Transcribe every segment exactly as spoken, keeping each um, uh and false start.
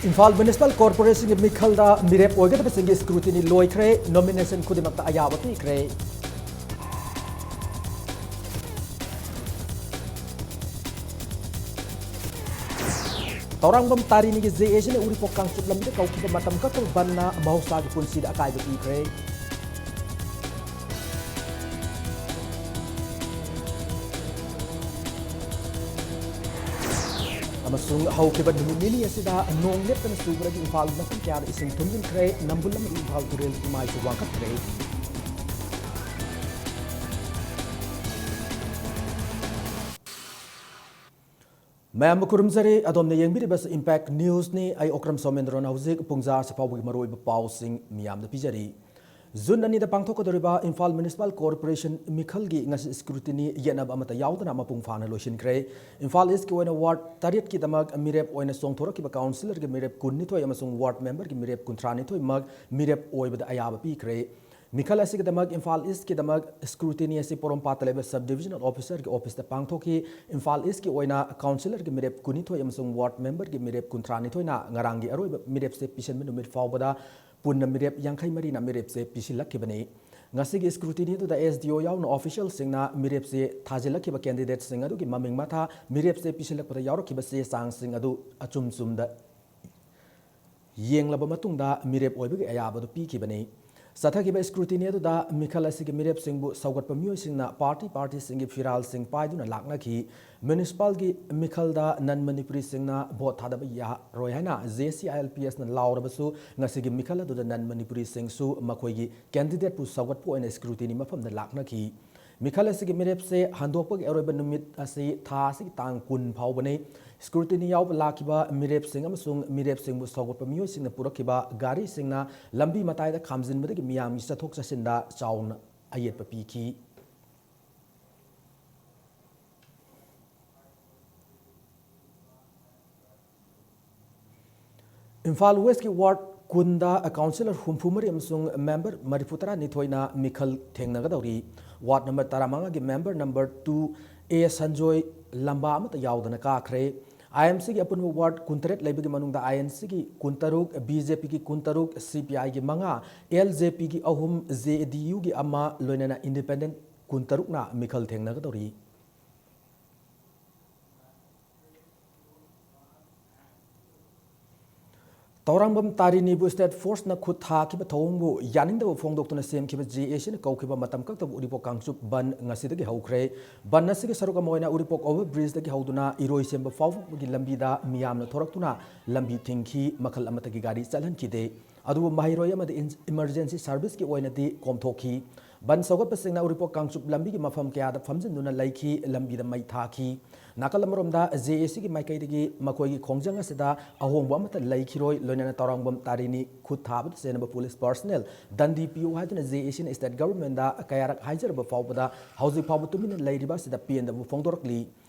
Imphal municipal ꯀꯣꯔꯄꯣꯔꯦꯁꯟꯒꯤ ꯃꯤꯈꯜꯗ ꯃꯤꯔꯦꯞ ꯑꯣꯏꯒꯗꯕꯁꯤꯡꯒꯤ ꯁ꯭ꯀ꯭ꯔꯨꯇꯤꯅꯤ ꯂꯣꯏꯈ꯭ꯔꯦ꯫ Nomination ꯈꯨꯗꯤꯡꯃꯛꯇ ꯑꯌꯥꯕ ꯄꯤꯈ꯭ꯔꯦ꯫ ꯇꯧꯔꯥꯡꯕꯝ ꯇꯥꯔꯤꯅꯤꯒꯤ ꯖꯦ ꯑꯦ ꯁꯤꯅ ꯎꯔꯤꯄꯣꯛ ꯀꯥꯡꯆꯨꯞ ꯂꯝꯕꯤꯗ ꯀꯧꯈꯤꯕ ꯃꯇꯝ ꯀꯛꯇꯕ ꯕꯟꯅ ꯃꯍꯧꯁꯥꯒꯤ ꯄꯨꯟꯁꯤꯗ ꯑꯀꯥꯏꯕ ꯄꯤꯈ꯭ꯔꯦ꯫ ꯑꯃꯁꯨꯡ ꯍꯧꯈꯤꯕ ꯅꯨꯃꯤꯠ ꯅꯤꯅꯤ ꯑꯁꯤꯗ ꯅꯣꯡ ꯂꯦꯞꯇꯅ ꯆꯨꯕꯗꯒꯤ ꯏꯝꯐꯥꯜꯒꯤ ꯃꯐꯝ ꯀꯌꯥꯗ ꯏꯁꯤꯡ ꯊꯨꯝꯖꯤꯟꯈ꯭ꯔꯦ, ꯅꯝꯕꯨꯜ ꯑꯃꯗꯤ ꯏꯝꯐꯥꯜ ꯇꯨꯔꯦꯜꯒꯤ ꯏꯃꯥꯏꯁꯨ ꯋꯥꯡꯈꯠꯈ꯭ꯔꯦ꯫ ꯃꯌꯥꯝꯕꯨ ꯈꯨꯔꯨꯝꯖꯔꯤ꯫ ꯑꯗꯣꯝꯅ ꯌꯦꯡꯕꯤꯔꯤꯕꯁꯤ ꯏꯝꯄꯦꯛ ꯅ꯭ꯌꯨꯁꯅꯤ꯫ ꯑꯩ ꯑꯣꯀ꯭ꯔꯝ ꯁꯣꯃꯦꯟꯗ꯭ꯔꯣꯅ ꯍꯧꯖꯤꯛ ꯄꯨꯡ ꯖꯥ ꯑꯁꯤ ꯐꯥꯎꯕꯒꯤ ꯃꯔꯨꯑꯣꯏꯕ ꯄꯥꯎꯁꯤꯡ ꯃꯤꯌꯥꯝꯗ ꯄꯤꯖꯔꯤ꯫ ꯖꯨꯟ ꯑꯅꯤꯗ ꯄꯥꯡꯊꯣꯛꯀꯗꯧꯔꯤꯕ ꯏꯝꯐꯥꯜ ꯃ꯭ꯌꯨꯅꯤꯁꯤꯄꯥꯜ ꯀꯣꯔꯄꯣꯔꯦꯁꯟ ꯃꯤꯈꯜꯒꯤ ꯉꯁꯤ ꯁ꯭ꯀ꯭ꯔꯨꯇꯤꯅꯤ ꯌꯦꯠꯅꯕ ꯑꯃꯠꯇ ꯌꯥꯎꯗꯅ ꯃꯄꯨꯡ ꯐꯥꯅ ꯂꯣꯏꯁꯤꯟꯈ꯭ꯔꯦ꯫ ꯏꯝꯐꯥꯜ ꯏꯁꯀꯤ ꯑꯣꯏꯅ ꯋꯥꯔꯗ ꯇꯔꯦꯠꯀꯤꯗꯃꯛ ꯃꯤꯔꯦꯞ ꯑꯣꯏꯅ ꯆꯣꯡꯊꯣꯔꯛꯈꯤꯕ ꯀꯥꯎꯟꯁꯤꯂꯔꯒꯤ ꯃꯤꯔꯦꯞ ꯀꯨꯟꯅꯤꯊꯣꯏ ꯑꯃꯁꯨꯡ ꯋꯥꯔꯗ ꯃꯦꯝꯕꯔꯒꯤ ꯃꯤꯔꯦꯞ ꯀꯨꯟꯊ꯭ꯔꯥꯅꯤꯊꯣꯏꯃꯛ ꯃꯤꯔꯦꯞ ꯑꯣꯏꯕꯗ ꯑꯌꯥꯕ ꯄꯤꯈ꯭ꯔꯦ꯫ ꯃꯤꯈꯜ ꯑꯁꯤꯒꯤꯗꯃꯛ ꯏꯝꯐꯥꯜ ꯏꯁꯀꯤꯗꯃꯛ ꯁ꯭ꯀ꯭ꯔꯨꯇꯤꯅꯤ ꯑꯁꯤ ꯄꯣꯔꯣꯝꯄꯥꯠꯇ ꯂꯩꯕ ꯁꯕ ꯗꯤꯕꯤꯖꯅꯦꯜ ꯑꯣꯐꯤꯁꯔꯒꯤ ꯑꯣꯐꯤꯁꯇ ꯄꯥꯡꯊꯣꯛꯈꯤ꯫ ꯏꯝꯐꯥꯜ ꯏꯁꯀꯤ ꯑꯣꯏꯅ ꯀꯥꯎꯟꯁꯤꯂꯔꯒꯤ ꯃꯤꯔꯦꯞ ꯀꯨꯟꯅꯤꯊꯣꯏ ꯑꯃꯁꯨꯡ ꯋꯥꯔꯗ ꯃꯦꯝꯕꯔꯒꯤ ꯃꯤꯔꯦꯞ ꯀꯨꯟꯊ꯭ꯔꯥꯅꯤꯊꯣꯏꯅ ꯉꯔꯥꯡꯒꯤ ꯑꯔꯣꯏꯕ ꯃꯤꯔꯦꯞꯁꯦ ꯄꯤꯁꯤꯟꯕ ꯅꯨꯃꯤꯠ ꯐꯥꯎꯕꯗ ꯄꯨꯟꯅ ꯃꯤꯔꯦꯞ ꯌꯥꯡꯈꯩ ꯃꯔꯤꯅ ꯃꯤꯔꯦꯞꯁꯦ ꯄꯤꯁꯤꯜꯂꯛꯈꯤꯕꯅꯤ꯫ ꯉꯁꯤꯒꯤ ꯁ꯭ꯀ꯭ꯔꯨꯇꯤꯅꯤ ꯑꯗꯨꯗ ꯑꯦꯁ ꯗꯤ ꯑꯣ ꯌꯥꯎꯅ ꯑꯣꯐꯤꯁꯤꯌꯦꯜꯁꯤꯡꯅ ꯃꯤꯔꯦꯞꯁꯦ ꯊꯥꯖꯤꯜꯂꯛꯈꯤꯕ ꯀꯦꯟꯗꯤꯗꯦꯠꯁꯤꯡ ꯑꯗꯨꯒꯤ ꯃꯃꯤꯡ ꯃꯊꯥ, ꯃꯤꯔꯦꯞꯁꯦ ꯄꯤꯁꯤꯜꯂꯛꯄꯗ ꯌꯥꯎꯔꯛꯈꯤꯕ ꯆꯦ ꯆꯥꯡꯁꯤꯡ ꯑꯗꯨ ꯑꯆꯨꯝ ꯆꯨꯝꯗ ꯌꯦꯡꯂꯕ ꯃꯇꯨꯡꯗ ꯃꯤꯔꯦꯞ ꯑꯣꯏꯕꯒꯤ ꯑꯌꯥꯕ ꯑꯗꯨ ꯄꯤꯈꯤꯕꯅꯤ꯫ ꯆꯠꯊꯈꯤꯕ ꯁ꯭ꯀ꯭ꯔꯨꯇꯤꯅꯤ ꯑꯗꯨꯗ ꯃꯤꯈꯜ ꯑꯁꯤꯒꯤ ꯃꯤꯔꯦꯞꯁꯤꯡꯕꯨ ꯁꯧꯒꯠꯄ ꯃꯤꯑꯣꯏꯁꯤꯡꯅ ꯄꯥꯔꯇꯤ ꯄꯥꯔꯇꯤꯁꯤꯡꯒꯤ ꯐꯤꯔꯥꯜꯁꯤꯡ ꯄꯥꯏꯗꯨꯅ ꯂꯥꯛꯅꯈꯤ꯫ ꯃ꯭ꯌꯨꯅꯤꯁꯤꯄꯥꯜꯒꯤ ꯃꯤꯈꯜꯗ ꯅꯟ ꯃꯅꯤꯄꯨꯔꯤꯁꯤꯡꯅ ꯚꯣꯠ ꯊꯥꯗꯕ ꯌꯥꯔꯣꯏ ꯍꯥꯏꯅ J C I L P ꯑꯦꯁꯅ ꯂꯥꯎꯔꯕꯁꯨ, ꯉꯁꯤꯒꯤ ꯃꯤꯈꯜ ꯑꯗꯨꯗ ꯅꯟ ꯃꯅꯤꯄꯨꯔꯤꯁꯤꯡꯁꯨ ꯃꯈꯣꯏꯒꯤ ꯀꯦꯟꯗꯤꯗꯦꯠꯄꯨ ꯁꯧꯒꯠꯄ ꯑꯣꯏꯅ ꯁ꯭ꯀ꯭ꯔꯨꯇꯤꯅꯤ ꯃꯐꯝꯗ ꯂꯥꯛꯅꯈꯤ꯫ ꯃꯤꯈꯜ ꯑꯁꯤꯒꯤ ꯃꯤꯔꯦꯞꯁꯦ ꯍꯟꯗꯣꯛꯄꯒꯤ ꯑꯔꯣꯏꯕ ꯅꯨꯃꯤꯠ ꯑꯁꯤ ꯊꯥ ꯑꯁꯤꯒꯤ ꯇꯥꯡ ꯀꯨꯟ ꯐꯥꯎꯕꯅꯤ꯫ ꯁ꯭ꯀ꯭ꯔꯨꯇꯤꯅꯤ ꯌꯥꯎꯕ ꯂꯥꯛꯈꯤꯕ ꯃꯤꯔꯦꯞꯁꯤꯡ ꯑꯃꯁꯨꯡ ꯃꯤꯔꯦꯞꯁꯤꯡꯕꯨ ꯁꯧꯒꯠꯄ ꯃꯤꯑꯣꯏꯁꯤꯡꯅ ꯄꯨꯔꯛꯈꯤꯕ ꯒꯥꯔꯤꯁꯤꯡꯅ ꯂꯝꯕꯤ ꯃꯇꯥꯏꯗ ꯈꯥꯝꯖꯤꯟꯕꯗꯒꯤ ꯃꯤꯌꯥꯝꯒꯤ ꯆꯠꯊꯣꯛ ꯆꯠꯁꯤꯟꯗ ꯆꯥꯎꯅ ꯑꯌꯦꯠꯄ ꯄꯤꯈꯤ꯫ ꯏꯝꯐꯥꯜ ꯋꯦꯁꯀꯤ ꯋꯥꯔꯗ ꯀꯨꯟꯗ ꯀꯥꯎꯟꯁꯤꯂꯔ ꯍꯨꯝꯐꯨ ꯃꯔꯤ ꯑꯃꯁꯨꯡ ꯃꯦꯝꯕꯔ ꯃꯔꯤꯐꯨ ꯇꯔꯥꯅꯤꯊꯣꯏꯅ ꯃꯤꯈꯜ ꯊꯦꯡꯅꯒꯗꯧꯔꯤ꯫ ꯋꯥꯔꯗ ꯅꯝꯕꯔ ꯇꯔꯥꯃꯉꯥꯒꯤ member number two A Sanjoy Lamba ꯑꯃꯠꯇ ꯌꯥꯎꯗꯅ ꯀꯥꯈ꯭ꯔꯦ꯫ ꯑꯥꯏ ꯑꯦꯟ ꯁꯤꯒꯤ ꯑꯄꯨꯟꯕ ꯋꯥꯔꯗ ꯀꯨꯟꯇꯔꯦꯠ ꯂꯩꯕꯒꯤ ꯃꯅꯨꯡꯗ ꯑꯥꯏ ꯑꯦꯟ ꯁꯤꯒꯤ ꯀꯨꯟꯇꯔꯨꯛ, ꯕꯤ ꯖꯦ ꯄꯤꯒꯤ ꯀꯨꯟꯇꯔꯨꯛ, ꯁꯤ ꯄꯤ ꯑꯥꯏꯒꯤ ꯃꯉꯥ, ꯑꯦꯜ ꯖꯦ ꯄꯤꯒꯤ ꯑꯍꯨꯝ, ꯖꯦ ꯗꯤ ꯌꯨꯒꯤ ꯑꯃ, ꯂꯣꯏꯅꯅ ꯏꯟꯗꯤꯄꯦꯟꯗꯦꯟ ꯀꯨꯟꯇꯔꯨꯛꯅ ꯃꯤꯈꯜ ꯊꯦꯡꯅꯒꯗꯧꯔꯤ꯫ ꯇꯧꯔꯥꯡꯕꯝ ꯇꯥꯔꯤꯅꯤꯕꯨ ꯁ꯭ꯇꯦꯠ ꯐꯣꯔꯁꯅ ꯈꯨꯠ ꯊꯥꯈꯤꯕ ꯊꯧꯑꯣꯡꯕꯨ ꯌꯥꯅꯤꯡꯗꯕ ꯐꯣꯡꯗꯣꯛꯇꯨꯅ ꯁꯦꯝꯈꯤꯕ ꯖꯦ ꯑꯦ ꯁꯤꯅ ꯀꯧꯈꯤꯕ ꯃꯇꯝ ꯀꯛꯇꯕ ꯎꯔꯤꯄꯣꯛ ꯀꯥꯡꯆꯨꯞ ꯕꯟ ꯉꯁꯤꯗꯒꯤ ꯍꯧꯈ꯭ꯔꯦ꯫ ꯕꯟ ꯑꯁꯤꯒꯤ ꯁꯔꯨꯛ ꯑꯃ ꯑꯣꯏꯅ ꯎꯔꯤꯄꯣꯛ ꯑꯣꯚꯔ ꯕ꯭ꯔꯤꯖꯇꯒꯤ ꯍꯧꯗꯨꯅ ꯏꯔꯣꯏꯁꯦꯝꯕ ꯐꯥꯎꯕꯒꯤ ꯂꯝꯕꯤꯗ ꯃꯤꯌꯥꯝꯅ ꯊꯣꯔꯛꯇꯨꯅ ꯂꯝꯕꯤ ꯊꯤꯡꯈꯤ, ꯃꯈꯜ ꯑꯃꯠꯇꯒꯤ ꯒꯥꯔꯤ ꯆꯠꯍꯟꯈꯤꯗꯦ꯫ ꯑꯗꯨꯕꯨ ꯃꯍꯩꯔꯣꯏ ꯑꯃꯗꯤ ꯏꯟ-, ꯏꯃꯔꯖꯦꯟꯁꯤ ꯁꯔꯚꯤꯁꯀꯤ ꯑꯣꯏꯅꯗꯤ ꯀꯣꯝꯊꯣꯛꯈꯤ꯫ ꯕꯟ ꯁꯧꯒꯠꯄꯁꯤꯡꯅ ꯎꯔꯤꯄꯣꯛ ꯀꯥꯡꯆꯨꯞ ꯂꯝꯕꯤꯒꯤ ꯃꯐꯝ ꯀꯌꯥꯗ ꯐꯝꯖꯤꯟꯗꯨꯅ ꯂꯩꯈꯤ, ꯂꯝꯕꯤꯗ ꯃꯩ ꯊꯥꯈꯤ꯫ ꯅꯥꯀꯜ ꯑꯃꯔꯣꯝꯗ ꯖꯦ ꯑꯦ ꯁꯤꯒꯤ ꯃꯥꯏꯀꯩꯗꯒꯤ ꯃꯈꯣꯏꯒꯤ ꯈꯣꯡꯖꯪ ꯑꯁꯤꯗ ꯑꯍꯣꯡꯕ ꯑꯃꯠꯇ ꯂꯩꯈꯤꯔꯣꯏ, ꯂꯣꯏꯅꯅ ꯇꯧꯔꯥꯡꯕꯝ ꯇꯥꯔꯤꯅꯤ ꯈꯨꯠ ꯊꯥꯕꯗ ꯆꯦꯟꯅꯕ ꯄꯨꯂꯤꯁ ꯄꯔꯁꯅꯦꯜ ꯗꯟꯗꯤ ꯄꯤꯌꯨ ꯍꯥꯏꯗꯨꯅ ꯖꯦ ꯑꯦ ꯁꯤꯅ ꯁ꯭ꯇꯦꯠ ꯒꯚꯔꯟꯃꯦꯟꯗ ꯀꯌꯥꯔꯛ ꯍꯥꯏꯖꯔꯕ ꯐꯥꯎꯕꯗ ꯍꯧꯖꯤꯛ ꯐꯥꯎꯕ ꯇꯨꯃꯤꯟꯅ ꯂꯩꯔꯤꯕ ꯑꯁꯤꯗ ꯄꯦꯟꯗꯕ ꯐꯣꯡꯗꯣꯔꯛꯂꯤ꯫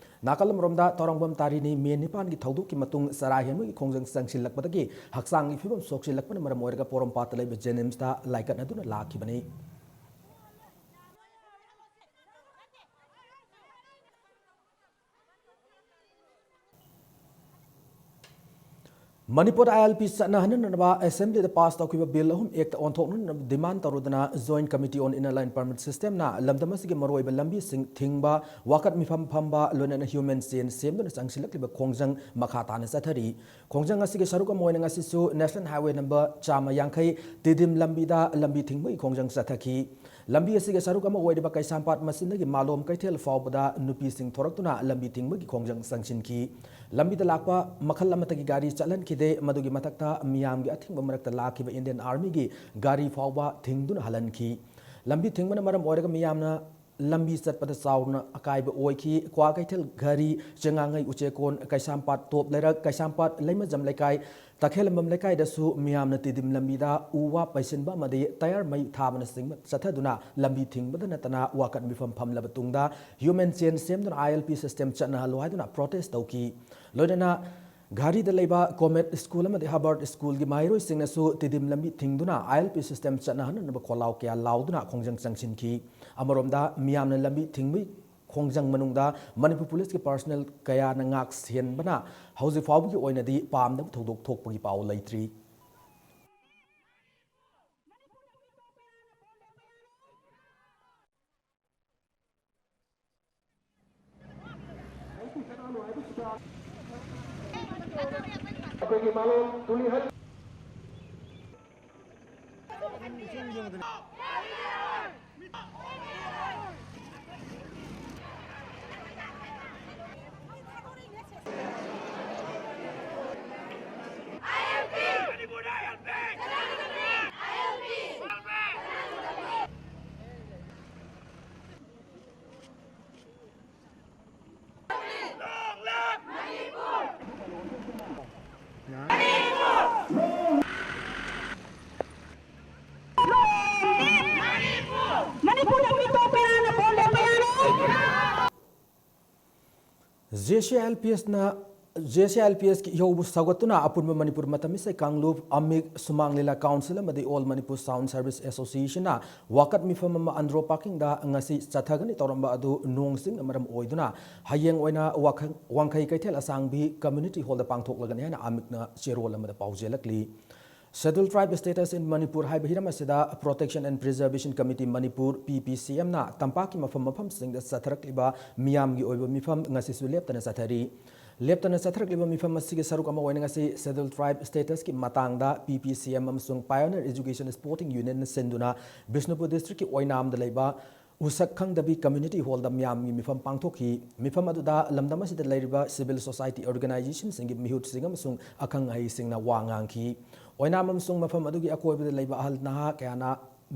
ꯅꯥꯀꯜ ꯑꯃꯔꯣꯝꯗ ꯇꯧꯔꯥꯡꯕꯝ ꯇꯥꯔꯤꯅꯤ ꯃꯦ ꯅꯤꯄꯥꯟꯒꯤ ꯊꯧꯗꯣꯛꯀꯤ ꯃꯇꯨꯡ ꯆꯔꯥ ꯍꯦꯟꯕꯒꯤ ꯈꯣꯡꯖꯪ ꯆꯪꯁꯤꯜꯂꯛꯄꯗꯒꯤ ꯍꯛꯆꯥꯡꯒꯤ ꯐꯤꯕꯝ ꯁꯣꯛꯆꯤꯜꯂꯛꯄꯅ ꯃꯔꯝ ꯑꯣꯏꯔꯒ ꯄꯣꯔꯣꯝꯄꯥꯠꯇ ꯂꯩꯕ ꯖꯦꯅꯤꯝꯁꯇ ꯂꯥꯏꯀꯠꯅꯗꯨꯅ ꯂꯥꯛꯈꯤꯕꯅꯤ꯫ ꯃꯅꯤꯄꯨꯔꯗ ꯑꯥꯏ ꯑꯦꯜ ꯄꯤ ꯆꯠꯅꯍꯟꯅꯅꯕ ꯑꯦꯁꯦꯝꯕ꯭ꯂꯤꯗ ꯄꯥꯁ ꯇꯧꯈꯤꯕ ꯕꯤꯜ ꯑꯍꯨꯝ ꯑꯦꯛꯇ ꯑꯣꯟꯊꯣꯛꯅꯅꯕ ꯗꯤꯃꯥꯟ ꯇꯧꯔꯗꯨꯅ Joint Committee on Inner Line Permit Systemꯅ ꯂꯝꯗꯝ ꯑꯁꯤꯒꯤ ꯃꯔꯨꯑꯣꯏꯕ ꯂꯝꯕꯤꯁꯤꯡ ꯊꯤꯡꯕ, ꯋꯥꯀꯠ ꯃꯤꯐꯝ ꯐꯝꯕ, ꯂꯣꯏꯅꯅ ꯍ꯭ꯌꯨꯃꯦꯟ ꯆꯦꯟ ꯁꯦꯝꯗꯨꯅ ꯆꯪꯁꯤꯜꯂꯛꯂꯤꯕ ꯈꯣꯡꯖꯪ ꯃꯈꯥ ꯇꯥꯅ ꯆꯠꯊꯔꯤ꯫ ꯈꯣꯡꯖꯪ ꯑꯁꯤꯒꯤ ꯁꯔꯨꯛ ꯑꯃ ꯑꯣꯏꯅ ꯉꯁꯤꯁꯨ National Highway number ꯆꯥꯝꯃ ꯌꯥꯡꯈꯩ ꯇꯤꯗꯤꯝ ꯂꯝꯕꯤꯗ ꯂꯝꯕꯤ ꯊꯤꯡꯕꯒꯤ ꯈꯣꯡꯖꯪ ꯆꯠꯊꯈꯤ꯫ ꯂꯝꯕꯤ ꯑꯁꯤꯒꯤ ꯁꯔꯨꯛ ꯑꯃ ꯑꯣꯏꯔꯤꯕ ꯀꯩꯁꯥꯝꯄꯥꯠ ꯃꯆꯤꯟꯗꯒꯤ ꯃꯥꯂꯣꯝ ꯀꯩꯊꯦꯜ ꯐꯥꯎꯕꯗ ꯅꯨꯄꯤꯁꯤꯡ ꯊꯣꯔꯛꯇꯨꯅ ꯂꯝꯕꯤ ꯊꯤꯡꯕꯒꯤ ꯈꯣꯡꯖꯪ ꯆꯪꯁꯤꯟꯈꯤ꯫ ꯂꯝꯕꯤꯗ ꯂꯥꯛꯄ ꯃꯈꯜ ꯑꯃꯠꯇꯒꯤ ꯒꯥꯔꯤ ꯆꯠꯍꯟꯈꯤꯗꯦ꯫ ꯃꯗꯨꯒꯤ ꯃꯊꯛꯇ ꯃꯤꯌꯥꯝꯒꯤ ꯑꯊꯤꯡꯕ ꯃꯔꯛꯇ ꯂꯥꯛꯈꯤꯕ Indian Armyꯒꯤ ꯒꯥꯔꯤ ꯐꯥꯎꯕ ꯊꯤꯡꯗꯨꯅ ꯍꯜꯍꯟꯈꯤ꯫ ꯂꯝꯕꯤ ꯊꯤꯡꯕꯅ ꯃꯔꯝ ꯑꯣꯏꯔꯒ ꯃꯤꯌꯥꯝꯅ ꯂꯝꯕꯤ ꯆꯠꯄꯗ ꯆꯥꯎꯅ ꯑꯀꯥꯏꯕ ꯑꯣꯏꯈꯤ꯫ ꯀ꯭ꯋꯥꯀꯩꯊꯦꯜ ꯘꯔꯤ, ꯆꯦꯉꯥꯉꯩ ꯎꯆꯦꯛꯀꯣꯟ, ꯀꯩꯁꯥꯝꯄꯥꯠ ꯇꯣꯞ ꯂꯩꯔꯛ, ꯀꯩꯁꯥꯝꯄꯥꯠ ꯂꯩꯃꯖꯝ ꯂꯩꯀꯥꯏ, ꯇꯈꯦꯜꯂꯝꯕꯝ ꯂꯩꯀꯥꯏꯗꯁꯨ ꯃꯤꯌꯥꯝꯅ ꯇꯤꯗꯤꯝ ꯂꯝꯕꯤꯗ ꯎ ꯋꯥ ꯄꯩꯁꯤꯟꯕ ꯑꯃꯗꯤ ꯇꯌꯥꯔ ꯃꯩ ꯊꯥꯕꯅꯆꯤꯡꯕ ꯆꯠꯊꯗꯨꯅ ꯂꯝꯕꯤ ꯊꯤꯡꯕꯗ ꯅꯠꯇꯅ ꯋꯥꯀꯠ ꯃꯤꯐꯝ ꯐꯝꯂꯕ ꯇꯨꯡꯗ ꯍ꯭ꯌꯨꯃꯦꯟ ꯆꯦꯟ ꯁꯦꯝꯗꯨꯅ ꯑꯥꯏ ꯑꯦꯜ ꯄꯤ ꯁꯤꯁꯇꯦꯝ ꯆꯠꯅꯍꯜꯂꯨ ꯍꯥꯏꯗꯨꯅ ꯄ꯭ꯔꯣꯇꯦꯁ ꯇꯧꯈꯤ꯫ ꯂꯣꯏꯅꯅ ꯘꯥꯔꯤꯗ ꯂꯩꯕ ꯀꯣꯃꯦꯠ ꯁ꯭ꯀꯨꯜ ꯑꯃꯗꯤ ꯍꯕꯔꯠ ꯁ꯭ꯀꯨꯜꯒꯤ ꯃꯍꯩꯔꯣꯏꯁꯤꯡꯅꯁꯨ ꯇꯤꯗꯤꯝ ꯂꯝꯕꯤ ꯊꯤꯡꯗꯨꯅ ꯑꯥꯏ ꯑꯦꯜ ꯄꯤ ꯁꯤꯁꯇꯦꯝ ꯆꯠꯅꯍꯟꯅꯅꯕ ꯈꯣꯜꯂꯥꯎ ꯀꯌꯥ ꯂꯥꯎꯗꯨꯅ ꯈꯣꯡꯖꯪ ꯆꯪꯁꯤꯟꯈꯤ꯫ ꯑꯃꯔꯣꯝꯗ ꯃꯤꯌꯥꯝꯅ ꯂꯝꯕꯤ ꯊꯤꯡꯕꯒꯤ ꯈꯣꯡꯖꯪ ꯃꯅꯨꯡꯗ ꯃꯅꯤꯄꯨꯔ ꯄꯨꯂꯤꯁꯀꯤ ꯄꯔꯁꯅꯦꯜ ꯀꯌꯥꯅ ꯉꯥꯛ ꯁꯦꯟꯕꯅ ꯍꯧꯖꯤꯛ ꯐꯥꯎꯕꯒꯤ ꯑꯣꯏꯅꯗꯤ ꯄꯥꯝꯗꯕ ꯊꯧꯗꯣꯛ ꯊꯣꯛꯄꯒꯤ ꯄꯥꯎ ꯂꯩꯇ꯭ꯔꯤ꯫ ꯑꯩꯈꯣꯏꯒꯤ ꯃꯥꯂꯣꯝ ꯇꯨꯂꯤꯍꯜ꯫ ꯃꯅꯤꯄꯨꯔꯗ ꯃꯤ ꯇꯣꯛꯄ ꯌꯥꯔꯦ, ꯕꯣꯝ ꯂꯦꯞꯄ ꯌꯥꯔꯦ꯫ ꯖꯦ ꯁꯤ ꯑꯦꯜ ꯄꯤ ꯑꯦꯁꯅ, ꯖꯦ ꯁꯤ ꯑꯦꯜ ꯄꯤ ꯑꯦꯁꯀꯤ ꯏꯍꯧꯕꯨ ꯁꯧꯒꯠꯇꯨꯅ ꯑꯄꯨꯟꯕ ꯃꯅꯤꯄꯨꯔ ꯃꯇꯝ ꯏꯁꯩ ꯀꯥꯡꯂꯨꯞ, ꯑꯃꯤꯛ, ꯁꯨꯃꯥꯡ ꯂꯤꯂꯥ ꯀꯥꯎꯟꯁꯤꯜ ꯑꯃꯗꯤ ꯑꯣꯜ ꯃꯅꯤꯄꯨꯔ ꯁꯥꯎꯟ ꯁꯔꯚꯤꯁ ꯑꯦꯁꯣꯁꯤꯌꯦꯁꯟꯅ ꯋꯥꯀꯠ ꯃꯤꯐꯝ ꯑꯃ ꯑꯟꯗ꯭ꯔꯣ ꯄꯥꯔꯀꯤꯡꯗ ꯉꯁꯤ ꯆꯠꯊꯒꯅꯤ ꯇꯧꯔꯝꯕ ꯑꯗꯨ ꯅꯣꯡ ꯆꯤꯡꯅ ꯃꯔꯝ ꯑꯣꯏꯗꯨꯅ ꯍꯌꯦꯡ ꯑꯣꯏꯅ ꯋꯥꯈ-, ꯋꯥꯡꯈꯩ ꯀꯩꯊꯦꯜ ꯑꯁꯥꯡꯕꯤ ꯀꯝꯃ꯭ꯌꯨꯅꯤꯇꯤ ꯍꯣꯜꯗ ꯄꯥꯡꯊꯣꯛꯂꯒꯅꯤ ꯍꯥꯏꯅ ꯑꯃꯤꯛꯅ ꯆꯦꯔꯣꯜ ꯑꯃꯗ ꯄꯥꯎꯖꯦꯜꯂꯛꯂꯤ꯫ Scheduled Tribe Status in Manipur ꯍꯥꯏꯕ ꯍꯤꯔꯝ ꯑꯁꯤꯗ Protection and Preservation Committee Manipur, ꯄꯤ ꯄꯤ ꯁꯤ ꯑꯦꯝꯅ ꯇꯝꯄꯥꯛꯀꯤ ꯃꯐꯝ ꯃꯐꯝꯁꯤꯡꯗ ꯆꯠꯊꯔꯛꯂꯤꯕ ꯃꯤꯌꯥꯝꯒꯤ ꯑꯣꯏꯕ ꯃꯤꯐꯝ ꯉꯁꯤꯁꯨ ꯂꯦꯞꯇꯅ ꯆꯠꯊꯔꯤ꯫ ꯂꯦꯞꯇꯅ ꯆꯠꯊꯔꯛꯂꯤꯕ ꯃꯤꯐꯝ ꯑꯁꯤꯒꯤ ꯁꯔꯨꯛ ꯑꯃ ꯑꯣꯏꯅ ꯉꯁꯤ Scheduled Tribe Statusꯀꯤ ꯃꯇꯥꯡꯗ ꯄꯤ ꯄꯤ ꯁꯤ ꯑꯦꯝ ꯑꯃꯁꯨꯡ Pioneer Education Sporting Unionꯅ ꯁꯤꯟꯗꯨꯅ ꯕꯤꯁꯅꯨꯄꯨꯔ ꯗꯤꯁꯇ꯭ꯔꯤꯛꯀꯤ ꯑꯣꯏꯅꯥꯝꯗ ꯂꯩꯕ ꯎꯁꯛ ꯈꯪꯗꯕꯤ ꯀꯝꯃ꯭ꯌꯨꯅꯤꯇꯤ ꯍꯣꯜꯗ ꯃꯤꯌꯥꯝꯒꯤ ꯃꯤꯐꯝ ꯄꯥꯡꯊꯣꯛꯈꯤ꯫ ꯃꯤꯐꯝ ꯑꯗꯨꯗ ꯂꯝꯗꯝ ꯑꯁꯤꯗ ꯂꯩꯔꯤꯕ civil society organizationꯁꯤꯡꯒꯤ ꯃꯤꯍꯨꯠꯁꯤꯡ ꯑꯃꯁꯨꯡ ꯑꯈꯪ ꯑꯍꯩꯁꯤꯡꯅ ꯋꯥ ꯉꯥꯡꯈꯤ꯫ ꯑꯣꯏꯅꯥꯝ ꯑꯃꯁꯨꯡ ꯃꯐꯝ ꯑꯗꯨꯒꯤ ꯑꯀꯣꯏꯕꯗ ꯂꯩꯕ ꯑꯍꯜ ꯅꯍꯥ ꯀꯌꯥꯅ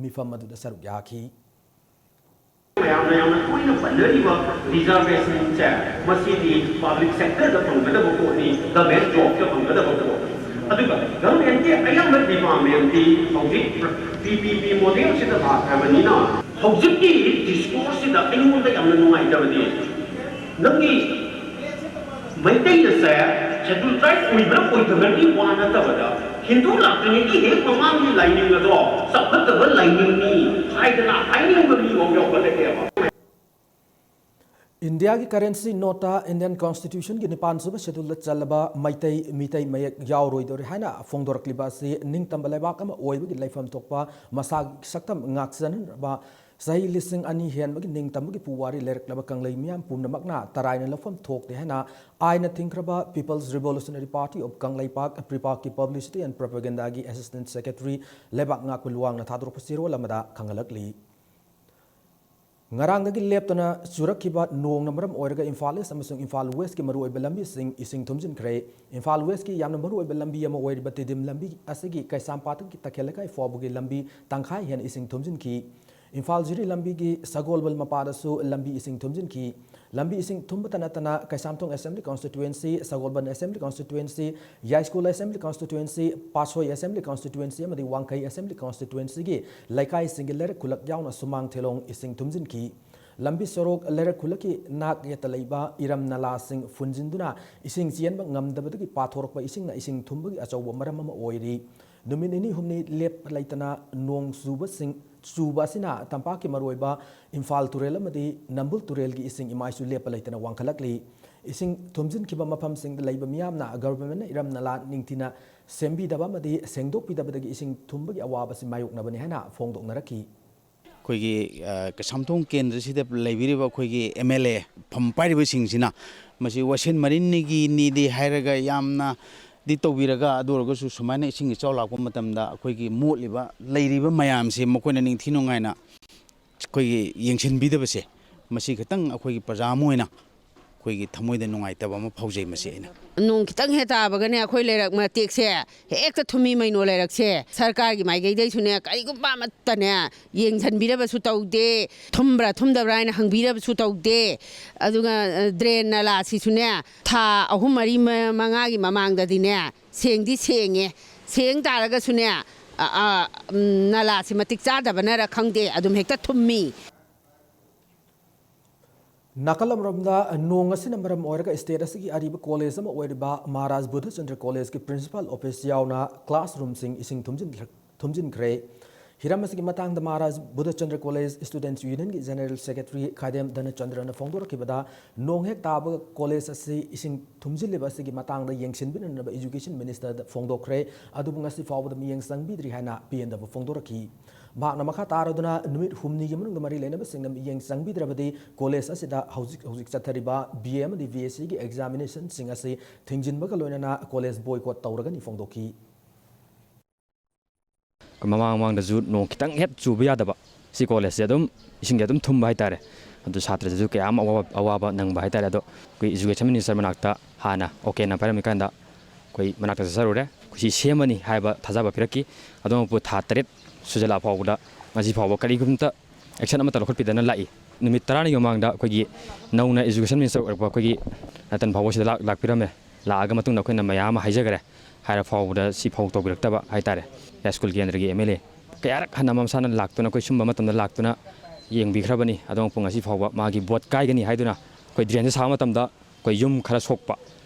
ꯃꯤꯐꯝ ꯑꯗꯨꯗ ꯁꯔꯨꯛ ꯌꯥꯈꯤ꯫ ꯃꯌꯥꯝꯅ ꯌꯥꯝꯅ ꯇꯣꯏꯅ ꯄꯟꯅꯔꯤꯕ reservationꯁꯦ, ꯃꯁꯤꯗꯤ public sectorꯗ ꯐꯪꯒꯗꯕ ꯄꯣꯠꯅꯤ, government jobꯇ ꯐꯪꯒꯗꯕ ꯄꯣꯠꯅꯤ꯫ ꯑꯗꯨꯒ governmentꯀꯤ ꯑꯌꯥꯝꯕ departmentꯇꯤ ꯍꯧꯖꯤꯛ P P P modelꯁꯤꯗ ꯂꯥꯛꯈ꯭ꯔꯕꯅꯤꯅ, ꯍꯧꯖꯤꯛꯀꯤ discourseꯁꯤꯗ ꯑꯩꯉꯣꯟꯗ ꯌꯥꯝꯅ ꯅꯨꯡꯉꯥꯏꯇꯕꯗꯤ, ꯅꯪꯒꯤ ꯃꯩꯇꯩꯅꯁꯦ Scheduled Tribe ꯑꯣꯏꯕ꯭ꯔꯥ ꯑꯣꯏꯗꯕ꯭ꯔꯥꯒꯤ ꯋꯥ ꯅꯠꯇꯕꯗ, ꯍꯤꯟꯗꯨ ꯂꯥꯛꯇ꯭ꯔꯤꯉꯩꯒꯤ ꯍꯦꯛ ꯃꯃꯥꯡꯒꯤ ꯂꯥꯏꯅꯤꯡ ꯑꯗꯣ ꯆꯥꯎꯈꯠꯇꯕ ꯂꯥꯏꯅꯤꯡꯅꯤ ꯍꯥꯏꯗꯅ ꯍꯥꯏꯅꯤꯡꯕ ꯃꯤꯐꯥꯎ ꯌꯥꯎꯈꯠꯂꯛꯑꯦꯕ꯫ ꯏꯟꯗꯤꯌꯥꯒꯤ ꯀꯔꯦꯟꯁꯤ ꯅꯣꯠꯇ ꯏꯟꯗꯤꯌꯟ ꯀꯣꯟꯁꯇꯤꯇ꯭ꯌꯨꯁꯟꯒꯤ ꯅꯤꯄꯥꯟ ꯁꯨꯕ ꯁꯦꯗꯨꯜꯗ ꯆꯜꯂꯕ ꯃꯩꯇꯩ ꯃꯤꯇꯩ ꯃꯌꯦꯛ ꯌꯥꯎꯔꯣꯏꯗꯧꯔꯤ ꯍꯥꯏꯅ ꯐꯣꯡꯗꯣꯔꯛꯂꯤꯕ ꯑꯁꯤ ꯅꯤꯡꯇꯝꯕ ꯂꯩꯕꯥꯛ ꯑꯃ ꯑꯣꯏꯕꯒꯤ ꯂꯩꯐꯝ ꯊꯣꯛꯄ ꯃꯁꯥꯒꯤ ꯁꯛꯇꯝ ꯉꯥꯛꯆꯅꯅꯕ ꯆꯍꯤ ꯂꯤꯁꯤꯡ ꯑꯅꯤ ꯍꯦꯟꯕꯒꯤ ꯅꯤꯡꯇꯝꯕꯒꯤ ꯄꯨꯋꯥꯔꯤ ꯂꯩꯔꯛꯂꯕ ꯀꯪꯂꯩ ꯃꯤꯌꯥꯝ ꯄꯨꯝꯅꯃꯛꯅ ꯇꯔꯥꯏꯅ ꯂꯧꯐꯝ ꯊꯣꯛꯇꯦ ꯍꯥꯏꯅ ꯑꯥꯏꯟꯅ ꯊꯤꯡꯈ꯭ꯔꯕ People's Revolutionary Party of Kangleipak, ꯄ꯭ꯔꯤꯄꯥꯛꯀꯤ Publicity and Propagandaꯒꯤ Assistant Secretary ꯂꯩꯕꯥꯛ ꯉꯥꯛꯄ ꯂꯨꯋꯥꯡꯅ ꯊꯥꯗꯣꯔꯛꯄ ꯆꯦꯔꯣꯜ ꯑꯃꯗ ꯈꯪꯍꯜꯂꯛꯂꯤ꯫ ꯉꯔꯥꯡꯗꯒꯤ ꯂꯦꯞꯇꯅ ꯆꯨꯔꯛꯈꯤꯕ ꯅꯣꯡꯅ ꯃꯔꯝ ꯑꯣꯏꯔꯒ ꯏꯝꯐꯥꯜ ꯏꯁ ꯑꯃꯁꯨꯡ ꯏꯝꯐꯥꯜ ꯋꯦꯁꯀꯤ ꯃꯔꯨꯑꯣꯏꯕ ꯂꯝꯕꯤꯁꯤꯡ ꯏꯁꯤꯡ ꯊꯨꯝꯖꯤꯟꯈ꯭ꯔꯦ꯫ ꯏꯝꯐꯥꯜ ꯋꯦꯁꯀꯤ ꯌꯥꯝꯅ ꯃꯔꯨꯑꯣꯏꯕ ꯂꯝꯕꯤ ꯑꯃ ꯑꯣꯏꯔꯤꯕ ꯇꯤꯗꯤꯝ ꯂꯝꯕꯤ ꯑꯁꯤꯒꯤ ꯀꯩꯁꯥꯝꯄꯥꯠꯇꯒꯤ ꯇꯈꯦꯜ ꯂꯩꯀꯥꯏ ꯐꯥꯎꯕꯒꯤ ꯂꯝꯕꯤ ꯇꯪꯈꯥꯏ ꯍꯦꯟꯅ ꯏꯁꯤꯡ ꯊꯨꯝꯖꯤꯟꯈꯤ꯫ ꯏꯝꯐꯥꯜ ꯖꯤꯔꯤ ꯂꯝꯕꯤꯒꯤ ꯁꯒꯣꯜꯕꯜ ꯃꯄꯥꯗꯁꯨ ꯂꯝꯕꯤ ꯏꯁꯤꯡ ꯊꯨꯝꯖꯤꯟꯈꯤ꯫ ꯂꯝꯕꯤ ꯏꯁꯤꯡ ꯊꯨꯝꯕꯇ ꯅꯠꯇꯅ ꯀꯩꯁꯥꯝꯊꯣꯡ Assembly Constituency, ꯁꯒꯣꯜꯕꯟ Assembly Constituency, ꯌꯥꯏꯁ꯭ꯀꯨꯜ Assembly Constituency, ꯄꯥꯠꯁꯣꯏ Assembly Constituency ꯑꯃꯗꯤ ꯋꯥꯡꯈꯩ Assembly Constituencyꯒꯤ ꯂꯩꯀꯥꯏꯁꯤꯡꯒꯤ ꯂꯩꯔꯛ ꯈꯨꯜꯂꯛ ꯌꯥꯎꯅ ꯁꯨꯃꯥꯡ ꯊꯦꯂꯣꯡ ꯏꯁꯤꯡ ꯊꯨꯝꯖꯤꯟꯈꯤ꯫ ꯂꯝꯕꯤ ꯁꯣꯔꯣꯛ ꯂꯩꯔꯛ ꯈꯨꯜꯂꯛꯀꯤ ꯅꯥꯛ ꯌꯦꯠꯇ ꯂꯩꯕ ꯏꯔꯝ ꯅꯂꯥꯁꯤꯡ ꯐꯨꯟꯖꯤꯟꯗꯨꯅ ꯏꯁꯤꯡ ꯆꯦꯟꯕ ꯉꯝꯗꯕꯗꯒꯤ ꯄꯥꯊꯣꯔꯛꯄ ꯏꯁꯤꯡꯅ ꯏꯁꯤꯡ ꯊꯨꯝꯕꯒꯤ ꯑꯆꯧꯕ ꯃꯔꯝ ꯑꯃ ꯑꯣꯏꯔꯤ꯫ ꯅꯨꯃꯤꯠ ꯅꯤꯅꯤ ꯍꯨꯝꯅꯤ ꯂꯦꯞꯄ ꯂꯩꯇꯅ ꯅꯣꯡ ꯆꯨꯕꯁꯤꯡ, ꯆꯨꯕ ꯑꯁꯤꯅ ꯇꯝꯄꯥꯛꯀꯤ ꯃꯔꯨꯑꯣꯏꯕ ꯏꯝꯐꯥꯜ ꯇꯨꯔꯦꯜ ꯑꯃꯗꯤ ꯅꯝꯕꯨꯜ ꯇꯨꯔꯦꯜꯒꯤ ꯏꯁꯤꯡ ꯏꯃꯥꯏꯁꯨ ꯂꯦꯞꯄ ꯂꯩꯇꯅ ꯋꯥꯡꯈꯠꯂꯛꯂꯤ꯫ ꯏꯁꯤꯡ ꯊꯨꯝꯖꯤꯟꯈꯤꯕ ꯃꯐꯝꯁꯤꯡꯗ ꯂꯩꯕ ꯃꯤꯌꯥꯝꯅ ꯒꯚꯔꯟꯃꯦꯟꯠꯅ ꯏꯔꯝ ꯅꯂꯥ ꯅꯤꯡꯊꯤꯅ ꯁꯦꯝꯕꯤꯗꯕ ꯑꯃꯗꯤ ꯁꯦꯡꯗꯣꯛꯄꯤꯗꯕꯗꯒꯤ ꯏꯁꯤꯡ ꯊꯨꯝꯕꯒꯤ ꯑꯋꯥꯕꯁꯤ ꯃꯥꯌꯣꯛꯅꯕꯅꯤ ꯍꯥꯏꯅ ꯐꯣꯡꯗꯣꯛꯅꯔꯛꯈꯤ꯫ ꯑꯩꯈꯣꯏꯒꯤ, ꯑ, ꯀꯩꯁꯥꯝꯊꯣꯡ ꯀꯦꯟꯗ꯭ꯔꯁꯤꯗ ꯂꯩꯕꯤꯔꯤꯕ ꯑꯩꯈꯣꯏꯒꯤ ꯑꯦꯝ ꯑꯦꯜ ꯑꯦ ꯐꯝ ꯄꯥꯏꯔꯤꯕꯁꯤꯡꯁꯤꯅ ꯃꯁꯤ ꯋꯥꯏꯁꯦꯟ ꯃꯔꯤꯟꯒꯤꯅꯤꯗꯤ ꯍꯥꯏꯔꯒ ꯌꯥꯝꯅꯗꯤ ꯇꯧꯕꯤꯔꯒ, ꯑꯗꯨ ꯑꯣꯏꯔꯒꯁꯨ ꯁꯨꯃꯥꯏꯅ ꯏꯁꯤꯡ ꯏꯆꯥꯎ ꯂꯥꯛꯄ ꯃꯇꯝꯗ ꯑꯩꯈꯣꯏꯒꯤ ꯃꯣꯠꯂꯤꯕ, ꯂꯩꯔꯤꯕ ꯃꯌꯥꯝꯁꯦ ꯃꯈꯣꯏꯅ ꯅꯤꯡꯊꯤ ꯅꯨꯡꯉꯥꯏꯅ ꯑꯩꯈꯣꯏꯒꯤ ꯌꯦꯡꯁꯤꯟꯕꯤꯗꯕꯁꯦ, ꯃꯁꯤ ꯈꯤꯇꯪ ꯑꯩꯈꯣꯏꯒꯤ ꯄ꯭ꯔꯖꯥ ꯑꯃ ꯑꯣꯏꯅ ꯑꯩꯈꯣꯏꯒꯤ ꯊꯃꯣꯏꯗ ꯅꯨꯡꯉꯥꯏꯇꯕ ꯑꯃ ꯐꯥꯎꯖꯩ꯫ ꯃꯁꯤ ꯑꯩꯅ ꯅꯣꯡ ꯈꯤꯇꯪ ꯍꯦꯛ ꯇꯥꯕꯒꯅꯦ ꯑꯩꯈꯣꯏ ꯂꯩꯔꯛ ꯃꯇꯦꯛꯁꯦ ꯍꯦꯛꯇ ꯊꯨꯝꯃꯤ ꯃꯩꯅꯣ ꯂꯩꯔꯛꯁꯦ꯫ ꯁꯔꯀꯥꯔꯒꯤ ꯃꯥꯏꯀꯩꯗꯩꯁꯨꯅꯦ ꯀꯔꯤꯒꯨꯝꯕ ꯑꯃꯠꯇꯅꯦ ꯌꯦꯡꯁꯤꯟꯕꯤꯔꯕꯁꯨ ꯇꯧꯗꯦ, ꯊꯨꯝꯕ꯭ꯔꯥ ꯊꯨꯝꯗꯕ꯭ꯔꯥ ꯍꯥꯏꯅ ꯍꯪꯕꯤꯔꯕꯁꯨ ꯇꯧꯗꯦ꯫ ꯑꯗꯨꯒ, ꯑ, ꯗ꯭ꯔꯦꯟ ꯅꯂꯥꯁꯤꯁꯨꯅꯦ ꯊꯥ ꯑꯍꯨꯝ ꯃꯔꯤ ꯃ-, ꯃꯉꯥꯒꯤ ꯃꯃꯥꯡꯗꯗꯤꯅꯦ ꯁꯦꯡꯗꯤ ꯁꯦꯡꯉꯦ, ꯁꯦꯡ ꯇꯥꯔꯒꯁꯨꯅꯦ, ꯑ, ꯑ, ꯎꯝ, ꯅꯂꯥꯁꯤ ꯃꯇꯤꯛ ꯆꯥꯗꯕꯅꯔ ꯈꯪꯗꯦ, ꯑꯗꯨꯝ ꯍꯦꯛꯇ ꯊꯨꯝꯃꯤ꯫ ꯅꯥꯀꯜ ꯑꯃꯔꯣꯝꯗ, ꯅꯣꯡ ꯑꯁꯤꯅ ꯃꯔꯝ ꯑꯣꯏꯔꯒ ꯁ꯭ꯇꯦꯠ ꯑꯁꯤꯒꯤ ꯑꯔꯤꯕ ꯀꯣꯂꯦꯖ ꯑꯃ ꯑꯣꯏꯔꯤꯕ ꯃꯍꯥꯔꯥꯖ ꯕꯨꯙꯆꯟꯗ꯭ꯔ ꯀꯣꯂꯦꯖꯀꯤ ꯄ꯭ꯔꯤꯟꯁꯤꯄꯥꯜ ꯑꯣꯐꯤꯁ ꯌꯥꯎꯅ ꯀ꯭ꯂꯥꯁꯔꯨꯝꯁꯤꯡ ꯏꯁꯤꯡ ꯊꯨꯝꯖꯤꯟꯈ꯭ꯔ-, ꯊꯨꯝꯖꯤꯟꯈ꯭ꯔꯦ꯫ ꯍꯤꯔꯝ ꯑꯁꯤꯒꯤ ꯃꯇꯥꯡꯗ Maharaj Budhachandra college ꯁ꯭ꯇꯨꯗꯦꯟꯠꯁ ꯌꯨꯅꯤꯌꯟꯒꯤ general secretary ꯈꯥꯏꯗꯦꯝ ꯙꯅꯆꯟꯗ꯭ꯔꯅ ꯐꯣꯡꯗꯣꯔꯛꯈꯤꯕꯗ, ꯅꯣꯡ ꯍꯦꯛ ꯇꯥꯕꯒ ꯀꯣꯂꯦꯖ ꯑꯁꯤ ꯏꯁꯤꯡ ꯊꯨꯝꯖꯤꯜꯂꯤꯕ ꯑꯁꯤꯒꯤ ꯃꯇꯥꯡꯗ ꯌꯦꯡꯁꯤꯟꯕꯤꯅꯅꯕ ꯏꯖꯨꯀꯦꯁꯟ ꯃꯤꯅꯤꯁꯇꯔꯗ ꯐꯣꯡꯗꯣꯛꯈ꯭ꯔꯦ꯫ ꯑꯗꯨꯕꯨ ꯉꯁꯤ ꯐꯥꯎꯕꯗ ꯃꯤꯠꯌꯦꯡ ꯆꯪꯕꯤꯗ꯭ꯔꯤ ꯍꯥꯏꯅ ꯄꯦꯟꯗꯕ ꯐꯣꯡꯗꯣꯔꯛꯈꯤ꯫ ꯃꯍꯥꯛꯅ ꯃꯈꯥ ꯇꯥꯔꯗꯨꯅ ꯅꯨꯃꯤꯠ ꯍꯨꯝꯅꯤꯒꯤ ꯃꯅꯨꯡꯗ ꯃꯔꯤ ꯂꯩꯅꯕꯁꯤꯡꯅ ꯃꯤꯠꯌꯦꯡ ꯆꯪꯕꯤꯗ꯭ꯔꯕꯗꯤ ꯀꯣꯂꯦꯖ ꯑꯁꯤꯗ ꯍꯧꯖꯤꯛ ꯍꯧꯖꯤꯛ ꯆꯠꯊꯔꯤꯕ ꯕꯤ ꯑꯦ ꯑꯃꯗꯤ ꯕꯤ ꯑꯦꯁ ꯁꯤꯒꯤ ꯑꯦꯛꯖꯥꯃꯤꯅꯦꯁꯟꯁꯤꯡ ꯑꯁꯤ ꯊꯤꯡꯖꯤꯟꯕꯒ ꯂꯣꯏꯅꯅ ꯀꯣꯂꯦꯖ ꯕꯣꯏꯀꯣꯠ ꯇꯧꯔꯒꯅꯤ ꯐꯣꯡꯗꯣꯛꯈꯤ꯫ ꯃꯃꯥꯡ ꯃꯃꯥꯡꯗꯁꯨ ꯅꯣꯡ ꯈꯤꯇꯪ ꯍꯦꯛ ꯆꯨꯕ ꯌꯥꯗꯕ, ꯁꯤ ꯀꯣꯂꯦꯖꯁꯦ ꯑꯗꯨꯝ ꯏꯁꯤꯡꯁꯦ ꯑꯗꯨꯝ ꯊꯨꯝꯕ ꯍꯥꯏꯇꯥꯔꯦ꯫ ꯑꯗꯨ ꯁꯥꯇ꯭ꯔꯁꯤꯁꯨ ꯀꯌꯥ ꯑꯃ ꯑꯋꯥꯕ, ꯑꯋꯥꯕ ꯅꯪꯕ ꯍꯥꯏꯇꯥꯔꯦ꯫ ꯑꯗꯣ ꯑꯩꯈꯣꯏ ꯏꯖꯨꯀꯦꯁꯟ ꯃꯤꯅꯤꯁꯇꯔ ꯃꯅꯥꯛꯇ ꯍꯥꯟꯅ ꯑꯣꯀꯦꯅ ꯄꯥꯏꯔꯝꯃꯤ ꯀꯥꯟꯗ ꯑꯩꯈꯣꯏ ꯃꯅꯥꯛꯇ ꯆꯠꯆꯔꯨꯔꯦ꯫ ꯑꯩꯈꯣꯏ ꯁꯤ ꯁꯦꯝꯃꯅꯤ ꯍꯥꯏꯕ ꯊꯥꯖꯕ ꯄꯤꯔꯛꯈꯤ꯫ ꯑꯗꯨꯃꯛꯄꯨ ꯊꯥ ꯇꯔꯦꯠ ꯁꯨꯖꯜꯂꯛꯑ ꯐꯥꯎꯕꯗ ꯉꯁꯤ ꯐꯥꯎꯕ ꯀꯔꯤꯒꯨꯝꯇ ꯑꯦꯛꯁꯟ ꯑꯃꯠꯇ ꯂꯧꯈꯠꯄꯤꯗꯅ ꯂꯥꯛꯏ꯫ ꯅꯨꯃꯤꯠ ꯇꯔꯥꯅꯤꯒꯤ ꯃꯃꯥꯡꯗ ꯑꯩꯈꯣꯏꯒꯤ ꯅꯧꯅ ꯏꯖꯨꯀꯦꯁꯟ ꯃꯤꯅꯤꯁꯇꯔ ꯑꯣꯏꯔꯛꯄ ꯑꯩꯈꯣꯏꯒꯤ ꯔꯇꯟ ꯐꯥꯎꯕ ꯁꯤꯗ ꯂꯥꯛ-, ꯂꯥꯛꯄꯤꯔꯝꯃꯦ꯫ ꯂꯥꯛꯑꯒ ꯃꯇꯨꯡꯗ ꯑꯩꯈꯣꯏꯅ ꯃꯌꯥꯝ ꯑꯃ ꯍꯥꯏꯖꯈꯔꯦ꯫ ꯍꯥꯏꯔ ꯐꯥꯎꯕꯗ ꯁꯤ ꯐꯥꯎ ꯇꯧꯕꯤꯔꯛꯇꯕ ꯍꯥꯏꯇꯥꯔꯦ꯫ ꯌꯥꯏꯁ꯭ꯀꯨꯜ ꯀꯦꯟꯗ꯭ꯔꯒꯤ ꯑꯦꯝ ꯑꯦꯜ ꯑꯦ ꯀꯌꯥꯔꯛ ꯍꯟꯅ ꯃꯁꯥꯅ ꯂꯥꯛꯇꯨꯅ, ꯑꯩꯈꯣꯏ ꯁꯨꯝꯕ ꯃꯇꯝꯗ ꯂꯥꯛꯇꯨꯅ ꯌꯦꯡꯕꯤꯈ꯭ꯔꯕꯅꯤ꯫ ꯑꯗꯨꯃꯛꯄꯨ ꯉꯁꯤ ꯐꯥꯎꯕ ꯃꯥꯒꯤ ꯚꯣꯠ ꯀꯥꯏꯒꯅꯤ ꯍꯥꯏꯗꯨꯅ ꯑꯩꯈꯣꯏ ꯗ꯭ꯔꯦꯟꯁꯦ ꯁꯥꯕ ꯃꯇꯝꯗ ꯑꯩꯈꯣꯏ ꯌꯨꯝ ꯈꯔ ꯁꯣꯛꯄ,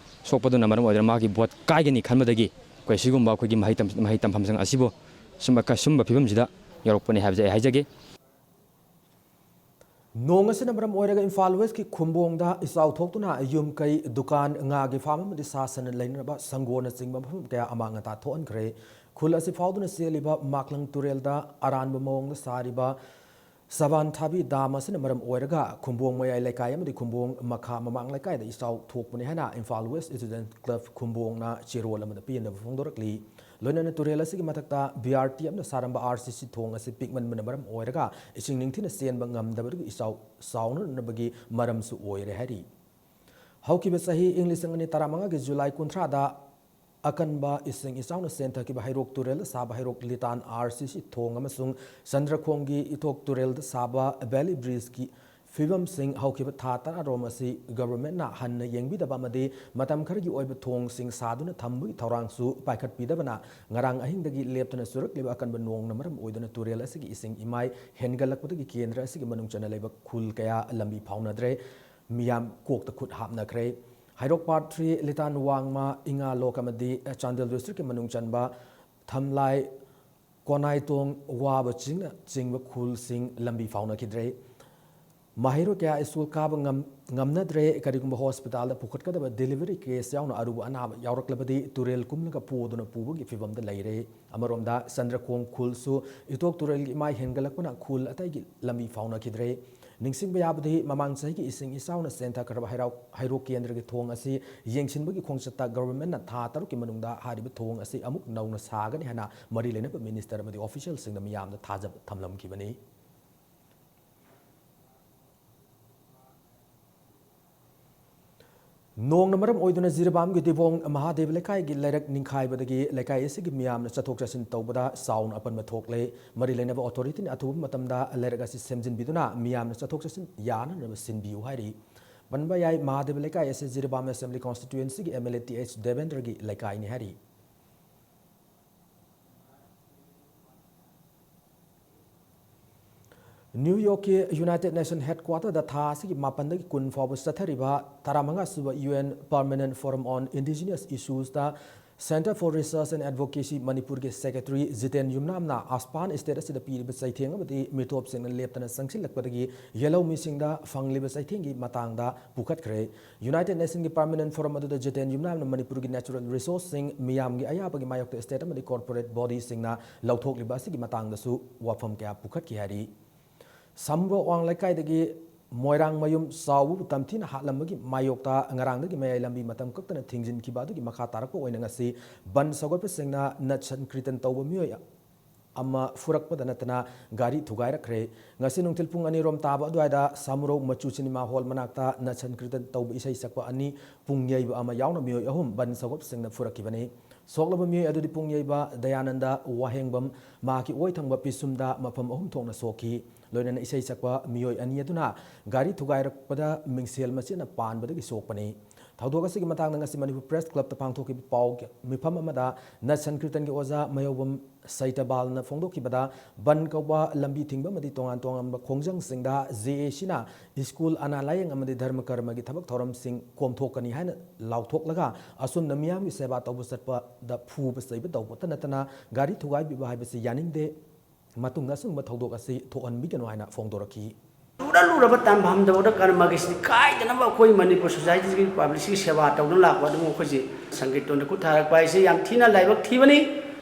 ꯁꯣꯛꯄꯗꯨꯅ ꯃꯔꯝ ꯑꯣꯏꯗꯨꯅ ꯃꯥꯒꯤ ꯚꯣꯠ ꯀꯥꯏꯒꯅꯤ ꯈꯟꯕꯗꯒꯤ ꯑꯩꯈꯣꯏ ꯁꯤꯒꯨꯝꯕ ꯑꯩꯈꯣꯏꯒꯤ ꯃꯍꯩ ꯇꯝ-, ꯃꯍꯩ ꯇꯝꯐꯝꯁꯤꯡ ꯑꯁꯤꯕꯨ ꯁꯨꯝꯕ, ꯁꯨꯝꯕ ꯐꯤꯕꯝꯁꯤꯗ ꯌꯧꯔꯛꯄꯅꯤ ꯍꯥꯏꯕꯁꯦ ꯑꯩ ꯍꯥꯏꯖꯒꯦ꯫ ꯅꯣꯡ ꯑꯁꯤꯅ ꯃꯔꯝ ꯑꯣꯏꯔꯒ ꯏꯝꯐꯥꯜ ꯋꯦꯁꯀꯤ ꯈꯨꯝꯕꯣꯡꯗ ꯏꯆꯥꯎ ꯊꯣꯛꯇꯨꯅ ꯌꯨꯝ ꯀꯩ, ꯗꯨꯀꯥꯟ, ꯉꯥꯒꯤ ꯐꯥꯔꯝ ꯑꯃꯗꯤ ꯁꯥ ꯁꯟ ꯂꯩꯅꯅꯕ ꯁꯪꯒꯣꯅꯆꯤꯡꯕ ꯃꯐꯝ ꯀꯌꯥ ꯑꯃꯥꯡ ꯑꯇꯥ ꯊꯣꯛꯍꯟꯈ꯭ꯔꯦ꯫ ꯈꯨꯜ ꯑꯁꯤ ꯐꯥꯎꯗꯨꯅ ꯆꯦꯜꯂꯤꯕ ꯃꯥꯛꯂꯪ ꯇꯨꯔꯦꯜꯗ ꯑꯔꯥꯟꯕ ꯃꯑꯣꯡꯗ ꯁꯥꯔꯤꯕ ꯁꯕꯥꯟ ꯊꯥꯕꯤ ꯗꯥꯝ ꯑꯁꯤꯅ ꯃꯔꯝ ꯑꯣꯏꯔꯒ ꯈꯨꯝꯕꯣꯡ ꯃꯌꯥꯏ ꯂꯩꯀꯥꯏ ꯑꯃꯗꯤ ꯈꯨꯝꯕꯣꯡ ꯃꯈꯥ ꯃꯃꯥꯡ ꯂꯩꯀꯥꯏꯗ ꯏꯆꯥꯎ ꯊꯣꯛꯄꯅꯤ ꯍꯥꯏꯅ ꯏꯝꯐꯥꯜ ꯋꯦꯁ ꯏꯁꯇꯨꯗꯦꯟꯠ ꯀ꯭ꯂꯕ ꯈꯨꯝꯕꯣꯡꯅ ꯆꯦꯔꯣꯜ ꯑꯃꯗ ꯄꯦꯟꯗꯕ ꯐꯣꯡꯗꯣꯔꯛꯂꯤ꯫ ꯂꯣꯏꯅꯅ ꯇꯨꯔꯦꯜ ꯑꯁꯤꯒꯤ ꯃꯊꯛꯇ ꯕꯤ ꯑꯥꯔ ꯇꯤ ꯑꯃꯅ ꯁꯥꯔꯝꯕ ꯑꯥꯔ ꯁꯤ ꯁꯤ ꯊꯣꯡ ꯑꯁꯤ ꯄꯤꯛꯃꯟꯕꯅ ꯃꯔꯝ ꯑꯣꯏꯔꯒ ꯏꯁꯤꯡ ꯅꯤꯡꯊꯤꯅ ꯆꯦꯟꯕ ꯉꯝꯗꯕꯗꯒꯤ ꯏꯆꯥꯎ ꯆꯥꯎꯅꯅꯕꯒꯤ ꯃꯔꯝꯁꯨ ꯑꯣꯏꯔꯦ ꯍꯥꯏꯔꯤ꯫ ꯍꯧꯈꯤꯕ ꯆꯍꯤ ꯏꯪ ꯂꯤꯁꯤꯡ ꯑꯅꯤ ꯇꯔꯥꯃꯉꯥꯒꯤ ꯖꯨꯂꯥꯏ ꯀꯨꯟꯊ꯭ꯔꯥꯗ ꯑꯀꯟꯕ ꯏꯁꯤꯡ ꯏꯆꯥꯎꯅ ꯆꯦꯟꯊꯈꯤꯕ ꯍꯩꯔꯣꯛ ꯇꯨꯔꯦꯜꯗ ꯁꯥꯕ ꯍꯩꯔꯣꯛ ꯂꯤꯇꯥꯟ ꯑꯥꯔ ꯁꯤ ꯁꯤ ꯊꯣꯡ ꯑꯃꯁꯨꯡ ꯆꯟꯗ꯭ꯔꯈꯣꯡꯒꯤ ꯏꯊꯣꯛ ꯇꯨꯔꯦꯜꯗ ꯁꯥꯕ ꯚꯦꯂꯤ ꯕ꯭ꯔꯤꯖꯀꯤ ꯐꯤꯕꯝꯁꯤꯡ ꯍꯧꯈꯤꯕ ꯊꯥ ꯇꯔꯥꯔꯣꯝ ꯑꯁꯤ ꯒꯚꯔꯟꯃꯦꯟꯠꯅ ꯍꯟꯅ ꯌꯦꯡꯕꯤꯗꯕ ꯑꯃꯗꯤ ꯃꯇꯝ ꯈꯔꯒꯤ ꯑꯣꯏꯕ ꯊꯣꯡꯁꯤꯡ ꯁꯥꯗꯨꯅ ꯊꯝꯕꯒꯤ ꯊꯧꯔꯥꯡꯁꯨ ꯄꯥꯏꯈꯠꯄꯤꯗꯕꯅ ꯉꯔꯥꯡ ꯑꯍꯤꯡꯗꯒꯤ ꯂꯦꯞꯇꯅ ꯆꯨꯔꯛꯂꯤꯕ ꯑꯀꯟꯕ ꯅꯣꯡꯅ ꯃꯔꯝ ꯑꯣꯏꯗꯨꯅ ꯇꯨꯔꯦꯜ ꯑꯁꯤꯒꯤ ꯏꯁꯤꯡ ꯏꯃꯥꯏ ꯍꯦꯟꯒꯠꯂꯛꯄꯗꯒꯤ ꯀꯦꯟꯗ꯭ꯔ ꯑꯁꯤꯒꯤ ꯃꯅꯨꯡ ꯆꯟꯅ ꯂꯩꯕ ꯈꯨꯜ ꯀꯌꯥ ꯂꯝꯕꯤ ꯐꯥꯎꯅꯗ꯭ꯔꯦ꯫ ꯃꯤꯌꯥꯝ ꯀꯣꯛꯇ ꯈꯨꯠ ꯍꯥꯞꯅꯈ꯭ꯔꯦ꯫ ꯍꯩꯔꯣꯛ ꯄꯥꯔꯠ ꯊ꯭ꯔꯤ, ꯂꯤꯇꯥꯟ ꯋꯥꯡꯃ, ꯏꯉꯥ ꯂꯣꯛ ꯑꯃꯗꯤ ꯆꯥꯟꯗꯦꯜ ꯗꯤꯁꯇ꯭ꯔꯤꯛꯀꯤ ꯃꯅꯨꯡ ꯆꯟꯕ ꯊꯝꯂꯥꯏ ꯀꯣꯅꯥꯏꯇꯣꯡ, ꯋꯥꯕ ꯆꯤꯡꯅ ꯆꯤꯡꯕ ꯈꯨꯜꯁꯤꯡ ꯂꯝꯕꯤ ꯐꯥꯎꯅꯈꯤꯗ꯭ꯔꯦ꯫ ꯃꯍꯩꯔꯣꯏ ꯀꯌꯥ ꯁ꯭ꯀꯨꯜ ꯀꯥꯕ ꯉꯝ-, ꯉꯝꯅꯗ꯭ꯔꯦ꯫ ꯀꯔꯤꯒꯨꯝꯕ ꯍꯣꯁꯄꯤꯇꯥꯜꯗ ꯄꯨꯈꯠꯀꯗꯕ ꯗꯦꯂꯤꯚꯔꯤ ꯀꯦꯁ ꯌꯥꯎꯅ ꯑꯔꯨꯕ ꯑꯅꯥꯕ ꯌꯥꯎꯔꯛꯂꯕꯗꯤ ꯇꯨꯔꯦꯜ ꯀꯨꯝꯂꯒ ꯄꯣꯗꯨꯅ ꯄꯨꯕꯒꯤ ꯐꯤꯕꯝꯗ ꯂꯩꯔꯦ꯫ ꯑꯃꯔꯣꯝꯗ ꯆꯟꯗ꯭ꯔꯈꯣꯡ ꯈꯨꯜꯁꯨ ꯏꯊꯣꯛ ꯇꯨꯔꯦꯜꯒꯤ ꯏꯃꯥꯏ ꯍꯦꯟꯒꯠꯂꯛꯄꯅ ꯈꯨꯜ ꯑꯇꯩꯒꯤ ꯂꯝꯕꯤ ꯐꯥꯎꯅꯈꯤꯗ꯭ꯔꯦ꯫ ꯅꯤꯡꯁꯤꯡꯕ ꯌꯥꯕꯗꯤ ꯃꯃꯥꯡ ꯆꯍꯤꯒꯤ ꯏꯁꯤꯡ ꯏꯆꯥꯎꯅ ꯆꯦꯟꯊꯈ꯭ꯔꯕ ꯍꯩꯔꯥꯎ-, ꯍꯩꯔꯣꯛ ꯀꯦꯟꯗ꯭ꯔꯒꯤ ꯊꯣꯡ ꯑꯁꯤ ꯌꯦꯡꯁꯤꯟꯕꯒꯤ ꯈꯣꯡꯆꯠꯇ ꯒꯚꯔꯟꯃꯦꯟꯠꯅ ꯊꯥ ꯇꯔꯨꯛꯀꯤ ꯃꯅꯨꯡꯗ ꯍꯥꯏꯔꯤꯕ ꯊꯣꯡ ꯑꯁꯤ ꯑꯃꯨꯛ ꯅꯧꯅ ꯁꯥꯒꯅꯤ ꯍꯥꯏꯅ ꯃꯔꯤ ꯂꯩꯅꯕ ꯃꯤꯅꯤꯁꯇꯔ ꯑꯃꯗꯤ ꯑꯣꯐꯤꯁꯤꯌꯦꯜꯁꯤꯡꯗ ꯃꯤꯌꯥꯝꯗ ꯊꯥꯖꯕ ꯊꯝꯂꯝꯈꯤꯕꯅꯤ꯫ ꯅꯣꯡꯅ ꯃꯔꯝ ꯑꯣꯏꯗꯨꯅ ꯖꯤꯔꯤꯕꯥꯝꯒꯤ ꯗꯤꯕꯣꯡ ꯃꯍꯥꯗꯦꯕ ꯂꯩꯀꯥꯏꯒꯤ ꯂꯩꯔꯛ ꯅꯤꯡꯈꯥꯏꯕꯗꯒꯤ ꯂꯩꯀꯥꯏ ꯑꯁꯤꯒꯤ ꯃꯤꯌꯥꯝꯅ ꯆꯠꯊꯣꯛ ꯆꯠꯁꯤꯟ ꯇꯧꯕꯗ ꯆꯥꯎꯅ ꯑꯄꯟꯕ ꯊꯣꯛꯂꯦ꯫ ꯃꯔꯤ ꯂꯩꯅꯕ ꯑꯣꯊꯣꯔꯤꯇꯤꯅ ꯑꯊꯨꯕ ꯃꯇꯝꯗ ꯂꯩꯔꯛ ꯑꯁꯤ ꯁꯦꯝꯖꯤꯟꯕꯤꯗꯨꯅ ꯃꯤꯌꯥꯝꯅ ꯆꯠꯊꯣꯛ ꯆꯠꯁꯤꯟ ꯌꯥꯅꯅꯕ ꯁꯤꯟꯕꯤꯌꯨ ꯍꯥꯏꯔꯤ꯫ ꯄꯟꯕ ꯌꯥꯏ, ꯃꯍꯥꯗꯦꯕ ꯂꯩꯀꯥꯏ ꯑꯁꯤ ꯖꯤꯔꯤꯕꯥꯝ ꯑꯦꯁꯦꯝꯕ꯭ꯂꯤ ꯀꯣꯟꯁꯇꯤꯇ꯭ꯋꯦꯟꯁꯤꯒꯤ M L A T H ꯗꯦꯕꯦꯟꯗ꯭ꯔꯒꯤ ꯂꯩꯀꯥꯏꯅꯤ ꯍꯥꯏꯔꯤ꯫ ꯅ꯭ꯌꯨ ꯌꯣꯔꯛꯀꯤ ꯌꯨꯅꯥꯏꯇꯦꯗ ꯅꯦꯁꯟ ꯍꯦꯗꯀ꯭ꯋꯥꯇꯔꯗ ꯊꯥ ꯑꯁꯤꯒꯤ ꯃꯥꯄꯟꯗꯒꯤ ꯀꯨꯟ ꯐꯥꯎꯕ ꯆꯠꯊꯔꯤꯕ ꯇꯔꯥꯃꯉꯥ ꯁꯨꯕ U N Permanent Forum on Indigenous Issuesꯇ Centre for Research and Advocacy ꯃꯅꯤꯄꯨꯔꯒꯤ ꯁꯦꯀ꯭ꯔꯦꯇꯔꯤ ꯖꯤꯇꯦꯟ ꯌꯨꯝꯅꯥꯝꯅ ꯑꯁꯄꯥꯟ ꯁ꯭ꯇꯦꯠ ꯑꯁꯤꯗ ꯄꯤꯔꯤꯕ ꯆꯩꯊꯦꯡ ꯑꯃꯗꯤ ꯃꯤꯇꯣꯞꯁꯤꯡꯅ ꯂꯦꯞꯇꯅ ꯆꯪꯁꯤꯜꯂꯛꯄꯗꯒꯤ ꯌꯦꯜꯍꯧꯃꯤꯁꯤꯡꯗ ꯐꯪꯂꯤꯕ ꯆꯩꯊꯦꯡꯒꯤ ꯃꯇꯥꯡꯗ ꯄꯨꯈꯠꯈ꯭ꯔꯦ꯫ ꯌꯨꯅꯥꯏꯇꯦꯗ ꯅꯦꯁꯟꯒꯤ Permanent Forum ꯑꯗꯨꯗ ꯖꯤꯇꯦꯟ ꯌꯨꯝꯅꯥꯝꯅ ꯃꯅꯤꯄꯨꯔꯒꯤ natural resourceꯁꯤꯡ ꯃꯤꯌꯥꯝꯒꯤ ꯑꯌꯥꯕꯒꯤ ꯃꯥꯌꯣꯛꯇ ꯁ꯭ꯇꯦꯠ ꯑꯃꯗꯤ ꯀꯣꯔꯄꯣꯔꯦꯠ ꯕꯣꯗꯤꯁꯤꯡꯅ ꯂꯧꯊꯣꯛꯂꯤꯕ ꯑꯁꯤꯒꯤ ꯃꯇꯥꯡꯗꯁꯨ ꯋꯥꯐꯝ ꯀꯌꯥ ꯄꯨꯈꯠꯈꯤ ꯍꯥꯏꯔꯤ꯫ ꯁꯃꯨꯔꯣꯛ ꯋꯥꯡ ꯂꯩꯀꯥꯏꯗꯒꯤ ꯃꯣꯏꯔꯥꯡꯃꯌꯨꯝ ꯆꯥꯎꯕꯕꯨ ꯇꯝꯊꯤꯅ ꯍꯥꯠꯂꯝꯕꯒꯤ ꯃꯥꯌꯣꯛꯇ ꯉꯔꯥꯡꯗꯒꯤ ꯃꯌꯥꯏ ꯂꯝꯕꯤ ꯃꯇꯝ ꯀꯛꯇꯅ ꯊꯤꯡꯖꯤꯟꯈꯤꯕ ꯑꯗꯨꯒꯤ ꯃꯈꯥ ꯇꯥꯔꯛꯄ ꯑꯣꯏꯅ ꯉꯁꯤ ꯕꯟ ꯁꯧꯒꯠꯄꯁꯤꯡꯅ ꯅꯠꯁꯟ ꯀ꯭ꯔꯤꯇꯟ ꯇꯧꯕ ꯃꯤꯑꯣꯏ ꯑꯃ ꯐꯨꯔꯛꯄꯗ ꯅꯠꯇꯅ ꯒꯥꯔꯤ ꯊꯨꯒꯥꯏꯔꯛꯈ꯭ꯔꯦ꯫ ꯉꯁꯤ ꯅꯨꯡꯊꯤꯜ ꯄꯨꯡ ꯑꯅꯤꯔꯣꯝ ꯇꯥꯕ ꯑꯗꯨꯋꯥꯏꯗ ꯁꯃꯨꯔꯧ ꯃꯆꯨ ꯁꯤꯅꯦꯃꯥ ꯍꯣꯜ ꯃꯅꯥꯛꯇ ꯅꯠꯁꯟ ꯀ꯭ꯔꯤꯇꯟ ꯇꯧꯕ ꯏꯁꯩ ꯁꯛꯄ ꯑꯅꯤ ꯄꯨꯡ ꯌꯩꯕ ꯑꯃ ꯌꯥꯎꯅ ꯃꯤꯑꯣꯏ ꯑꯍꯨꯝ ꯕꯟ ꯁꯧꯒꯠꯄꯁꯤꯡꯅ ꯐꯨꯔꯛꯈꯤꯕꯅꯤ꯫ ꯁꯣꯛꯂꯕ ꯃꯤꯑꯣꯏ ꯑꯗꯨꯗꯤ ꯄꯨꯡ ꯌꯩꯕ ꯗꯌꯥꯅꯟꯗ ꯋꯥꯍꯦꯡꯕꯝ, ꯃꯍꯥꯛꯀꯤ ꯑꯣꯏ ꯊꯪꯕ ꯄꯤꯁꯨꯝꯗ ꯃꯐꯝ ꯑꯍꯨꯝ ꯊꯣꯛꯅ ꯁꯣꯛꯈꯤ꯫ ꯂꯣꯏꯅꯅ ꯏꯁꯩ ꯁꯛꯄ ꯃꯤꯑꯣꯏ ꯑꯅꯤ ꯑꯗꯨꯅ ꯒꯥꯔꯤ ꯊꯨꯒꯥꯏꯔꯛꯄꯗ ꯃꯤꯡꯁꯦꯜ ꯃꯆꯦꯠꯅ ꯄꯥꯟꯕꯗꯒꯤ ꯁꯣꯛꯄꯅꯤ꯫ ꯊꯧꯗꯣꯛ ꯑꯁꯤꯒꯤ ꯃꯇꯥꯡꯗ ꯉꯁꯤ ꯃꯅꯤꯄꯨꯔ ꯄ꯭ꯔꯦꯁ ꯀ꯭ꯂꯕꯇ ꯄꯥꯡꯊꯣꯛꯈꯤꯕ ꯄꯥꯎ ꯃꯤꯐꯝ ꯑꯃꯗ ꯅꯠ ꯁꯟꯀꯤꯔꯇꯟꯒꯤ ꯑꯣꯖꯥ ꯃꯌꯥꯎꯕꯝ ꯁꯩꯇꯕꯥꯜꯅ ꯐꯣꯡꯗꯣꯛꯈꯤꯕꯗ, ꯕꯟ ꯀꯧꯕ ꯂꯝꯕꯤ ꯊꯤꯡꯕ ꯑꯃꯗꯤ ꯇꯣꯉꯥꯟ ꯇꯣꯉꯥꯟꯕ ꯈꯣꯡꯖꯪꯁꯤꯡꯗ ꯖꯦ ꯑꯦ ꯁꯤꯅ ꯁ꯭ꯀꯨꯜ, ꯑꯅꯥ ꯂꯥꯌꯦꯡ ꯑꯃꯗꯤ ꯙꯔꯃ ꯀꯔꯃꯒꯤ ꯊꯕꯛ ꯊꯧꯔꯝꯁꯤꯡ ꯀꯣꯝꯊꯣꯛꯀꯅꯤ ꯍꯥꯏꯅ ꯂꯥꯎꯊꯣꯛꯂꯒ, ꯑꯁꯨꯝꯅ ꯃꯤꯌꯥꯝꯒꯤ ꯁꯦꯕꯥ ꯇꯧꯕ ꯆꯠꯄꯗ ꯐꯨꯕ ꯆꯩꯕ ꯇꯧꯕꯇ ꯅꯠꯇꯅ ꯒꯥꯔꯤ ꯊꯨꯒꯥꯏꯕꯤꯕ ꯍꯥꯏꯕꯁꯤ ꯌꯥꯅꯤꯡꯗꯦ꯫ ꯃꯇꯨꯡꯗ ꯑꯁꯤꯒꯨꯝꯕ ꯊꯧꯗꯣꯛ ꯑꯁꯤ ꯊꯣꯛꯍꯟꯕꯤꯒꯅꯨ ꯍꯥꯏꯅ ꯐꯣꯡꯗꯣꯔꯛꯈꯤ꯫ ꯂꯨꯔ ꯂꯨꯔꯕ ꯇꯝꯐꯝꯗꯐꯥꯎꯗ ꯀꯔꯃꯒꯤꯁꯤꯗꯤ ꯀꯥꯏꯗꯅꯕ ꯑꯩꯈꯣꯏ ꯃꯅꯤꯄꯨꯔ ꯁꯣꯁꯥꯏꯇꯤꯒꯤ ꯄꯕ꯭ꯂꯤꯛꯁꯤꯒꯤ ꯁꯦꯕꯥ ꯇꯧꯗꯨꯅ ꯂꯥꯛꯄ ꯑꯗꯨꯕꯨ ꯑꯩꯈꯣꯏꯁꯤ ꯁꯪꯀꯤꯔꯇꯟꯗ ꯈꯨꯠ ꯊꯥꯔꯛꯄ ꯍꯥꯏꯁꯦ ꯌꯥꯝ ꯊꯤꯅ ꯂꯥꯏꯕꯛ ꯊꯤꯕꯅꯤ꯫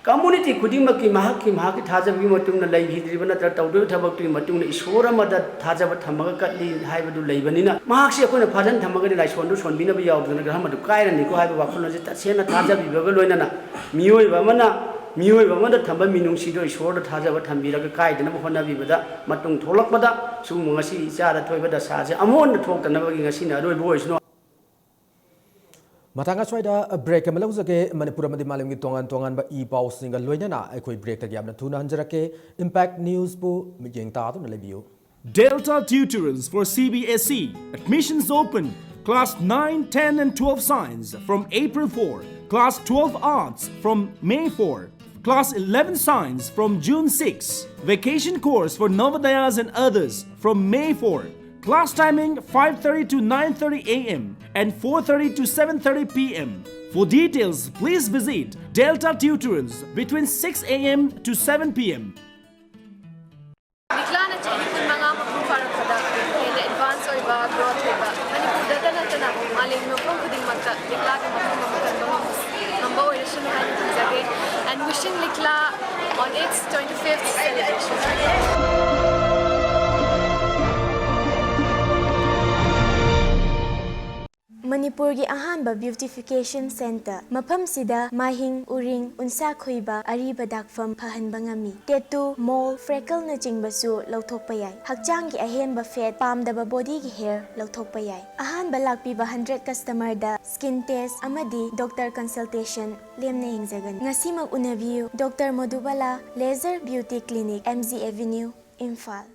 ꯀꯝꯃꯨꯅꯤꯇꯤ ꯈꯨꯗꯤꯡꯃꯛꯀꯤ ꯃꯍꯥꯛꯀꯤ, ꯃꯍꯥꯛꯀꯤ ꯊꯥꯖꯕꯒꯤ ꯃꯇꯨꯡ ꯏꯟꯅ ꯂꯩꯈꯤꯗ꯭ꯔꯤꯕ ꯅꯠꯇ꯭ꯔꯒ ꯇꯧꯗꯣꯏꯕ ꯊꯕꯛꯇꯨꯒꯤ ꯃꯇꯨꯡ ꯏꯟꯅ ꯏꯁꯣꯔ ꯑꯃꯗ ꯊꯥꯖꯕ ꯊꯝꯃꯒ ꯀꯠꯂꯤ ꯍꯥꯏꯕꯗꯨ ꯂꯩꯕꯅꯤꯅ, ꯃꯍꯥꯛꯁꯤ ꯑꯩꯈꯣꯏꯅ ꯐꯥꯖꯟ ꯊꯝꯃꯒꯗꯤ ꯂꯥꯏꯁꯣꯟꯗꯨ ꯁꯣꯟꯕꯤꯅꯕ ꯌꯥꯎꯗꯅ ꯙꯔꯃꯗꯨ ꯀꯥꯏꯔꯅꯤꯀꯣ ꯍꯥꯏꯕ ꯋꯥꯈꯜꯂꯣꯟꯁꯦ ꯇꯁꯦꯡꯅ ꯊꯥꯖꯕꯤꯕꯒ ꯂꯣꯏꯅꯅ ꯃꯤꯑꯣꯏꯕ ꯑꯃꯅ, ꯃꯤꯑꯣꯏꯕ ꯑꯃꯗ ꯊꯝꯕ ꯃꯤꯅꯨꯡꯁꯤꯗꯣ ꯏꯁꯣꯔꯗ ꯊꯥꯖꯕ ꯊꯝꯕꯤꯔꯒ ꯀꯥꯏꯗꯅꯕ ꯍꯣꯠꯅꯕꯤꯕꯗ ꯃꯇꯨꯡ ꯊꯣꯛꯂꯛꯄꯗ ꯁꯤꯒꯨꯝꯕ ꯉꯁꯤ ꯏꯆꯥꯗ ꯊꯣꯛꯏꯕ ꯗꯁꯥꯁꯦ ꯑꯃꯨꯛ ꯍꯟꯅ ꯊꯣꯛꯇꯅꯕꯒꯤ ꯉꯁꯤꯅ ꯑꯔꯣꯏꯕ ꯑꯣꯏꯁꯅꯨ꯫ ꯃꯇꯥꯡ ꯑꯁ꯭ꯋꯥꯏꯗ ꯕ꯭ꯔꯦꯛ ꯑꯃ ꯂꯧꯖꯒꯦ꯫ ꯃꯅꯤꯄꯨꯔ ꯑꯃꯗꯤ ꯃꯥꯂꯦꯝꯒꯤ ꯇꯣꯉꯥꯟ ꯇꯣꯉꯥꯟꯕ ꯏ ꯄꯥꯎꯁꯤꯡꯒ ꯂꯣꯏꯅꯅ ꯑꯩꯈꯣꯏ ꯕ꯭ꯔꯦꯛꯇꯒꯤ ꯌꯥꯝꯅ ꯊꯨꯅ ꯍꯟꯖꯔꯛꯀꯦ꯫ ꯏꯝꯄꯦꯛ ꯅ꯭ꯌꯨꯁꯄꯨ ꯃꯤꯠꯌꯦꯡ ꯇꯥꯗꯨꯅ ꯂꯩꯕꯤꯌꯨ꯫ Delta Tutorials for C B S E. Admissions open. Class nine, ten and twelve Science from April four. Class twelve Arts from May four. Class eleven Science from June six. Vacation course for Navodayas and others from May four. Class timing five thirty to nine thirty a m and four thirty to seven thirty p m. For details, please visit Delta Tutorials between six a m to seven p m. ꯂꯤꯛꯂꯥꯅ ꯆꯍꯤ ꯀꯨꯟꯃꯉꯥ ꯃꯄꯨꯡ ꯐꯥꯔꯛꯄꯗ ꯍꯦꯟꯅ advance ꯑꯣꯏꯕ, growth ꯑꯣꯏꯕ, ꯃꯅꯤꯄꯨꯔꯗꯇ ꯅꯠꯇꯅ ꯃꯥꯂꯦꯝꯒꯤ ꯃꯐꯝ ꯈꯨꯗꯤꯡꯃꯛꯇ ꯂꯤꯛꯂꯥꯒꯤ ꯃꯐꯝ ꯑꯃ ꯀꯟꯕ ꯉꯝꯕ, ꯉꯝꯕ ꯑꯣꯏꯔꯁꯅꯨ ꯍꯥꯏꯅ ꯈꯟꯖꯒꯦ꯫ And wishing Likla on its twenty-fifth celebration. ꯃꯅꯤꯄꯨꯔꯒꯤ ꯑꯍꯥꯟꯕ ꯕ꯭ꯌꯨꯇꯤꯐꯤꯀꯦꯁꯟ ꯁꯦꯟꯇꯔ꯫ ꯃꯐꯝꯁꯤꯗ ꯃꯥꯏꯍꯤꯡ, ꯎꯔꯤꯡ, ꯎꯟꯁꯥ ꯈꯨꯏꯕ, ꯑꯔꯤꯕ ꯗꯥꯛꯐꯝ ꯐꯍꯟꯕ ꯉꯝꯃꯤ꯫ ꯇꯦꯇꯨ, ꯃꯣꯜ, ꯐ꯭ꯔꯦꯀꯜꯅꯆꯤꯡꯕꯁꯨ ꯂꯧꯊꯣꯛꯄ ꯌꯥꯏ꯫ ꯍꯛꯆꯥꯡꯒꯤ ꯑꯍꯦꯟꯕ ꯐꯦꯠ, ꯄꯥꯝꯗꯕ ꯕꯣꯗꯤꯒꯤ ꯍꯦꯌꯔ ꯂꯧꯊꯣꯛꯄ ꯌꯥꯏ꯫ ꯑꯍꯥꯟꯕ ꯂꯥꯛꯄꯤꯕ ꯍꯟꯗ꯭ꯔꯦꯠ ꯀꯁꯇꯃꯔꯗ ꯁ꯭ꯀꯤꯟ ꯇꯦꯁ ꯑꯃꯗꯤ ꯗꯣꯛꯇꯔ ꯀꯟꯁꯜꯇꯦꯁꯟ ꯂꯦꯝꯅ ꯌꯦꯡꯖꯒꯅꯤ꯫ ꯉꯁꯤꯃꯛ ꯎꯅꯕꯤꯌꯨ꯫ Doctor Madhubala, laser beauty clinic, M G avenue, Imphal.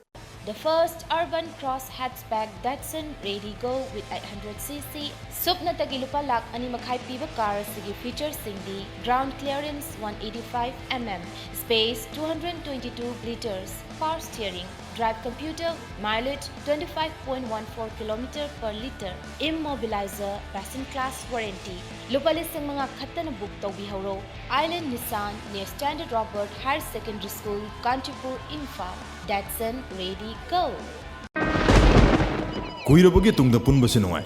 The first urban cross hatchback Datsun Radigo with eight hundred C C, ꯁꯨꯞꯅꯇꯒꯤ ꯂꯨꯄꯥ ꯂꯥꯈ ꯑꯅꯤ ꯃꯈꯥꯏ ꯄꯤꯕ car ꯑꯁꯤꯒꯤ featureꯁꯤꯡꯗꯤ: ground clearance one eighty five mm, space two hundred twenty two litres, power steering, drive computer, mileage twenty five point one four kilometre per litre, immobilizer, best in class warranty꯫ ꯂꯨꯄꯥ ꯂꯤꯁꯤꯡ ꯃꯉꯥ ꯈꯛꯇꯅ book ꯇꯧꯕꯤꯍꯧꯔꯣ꯫ Island Nissan near Standard Robert Higher Secondary School, Kanchipur, Imphal꯫ Datsun Radigo꯫ ꯀꯨꯏꯔꯕꯒꯤ ꯇꯨꯡꯗ ꯄꯨꯟꯕꯁꯤ ꯅꯨꯡꯉꯥꯏ꯫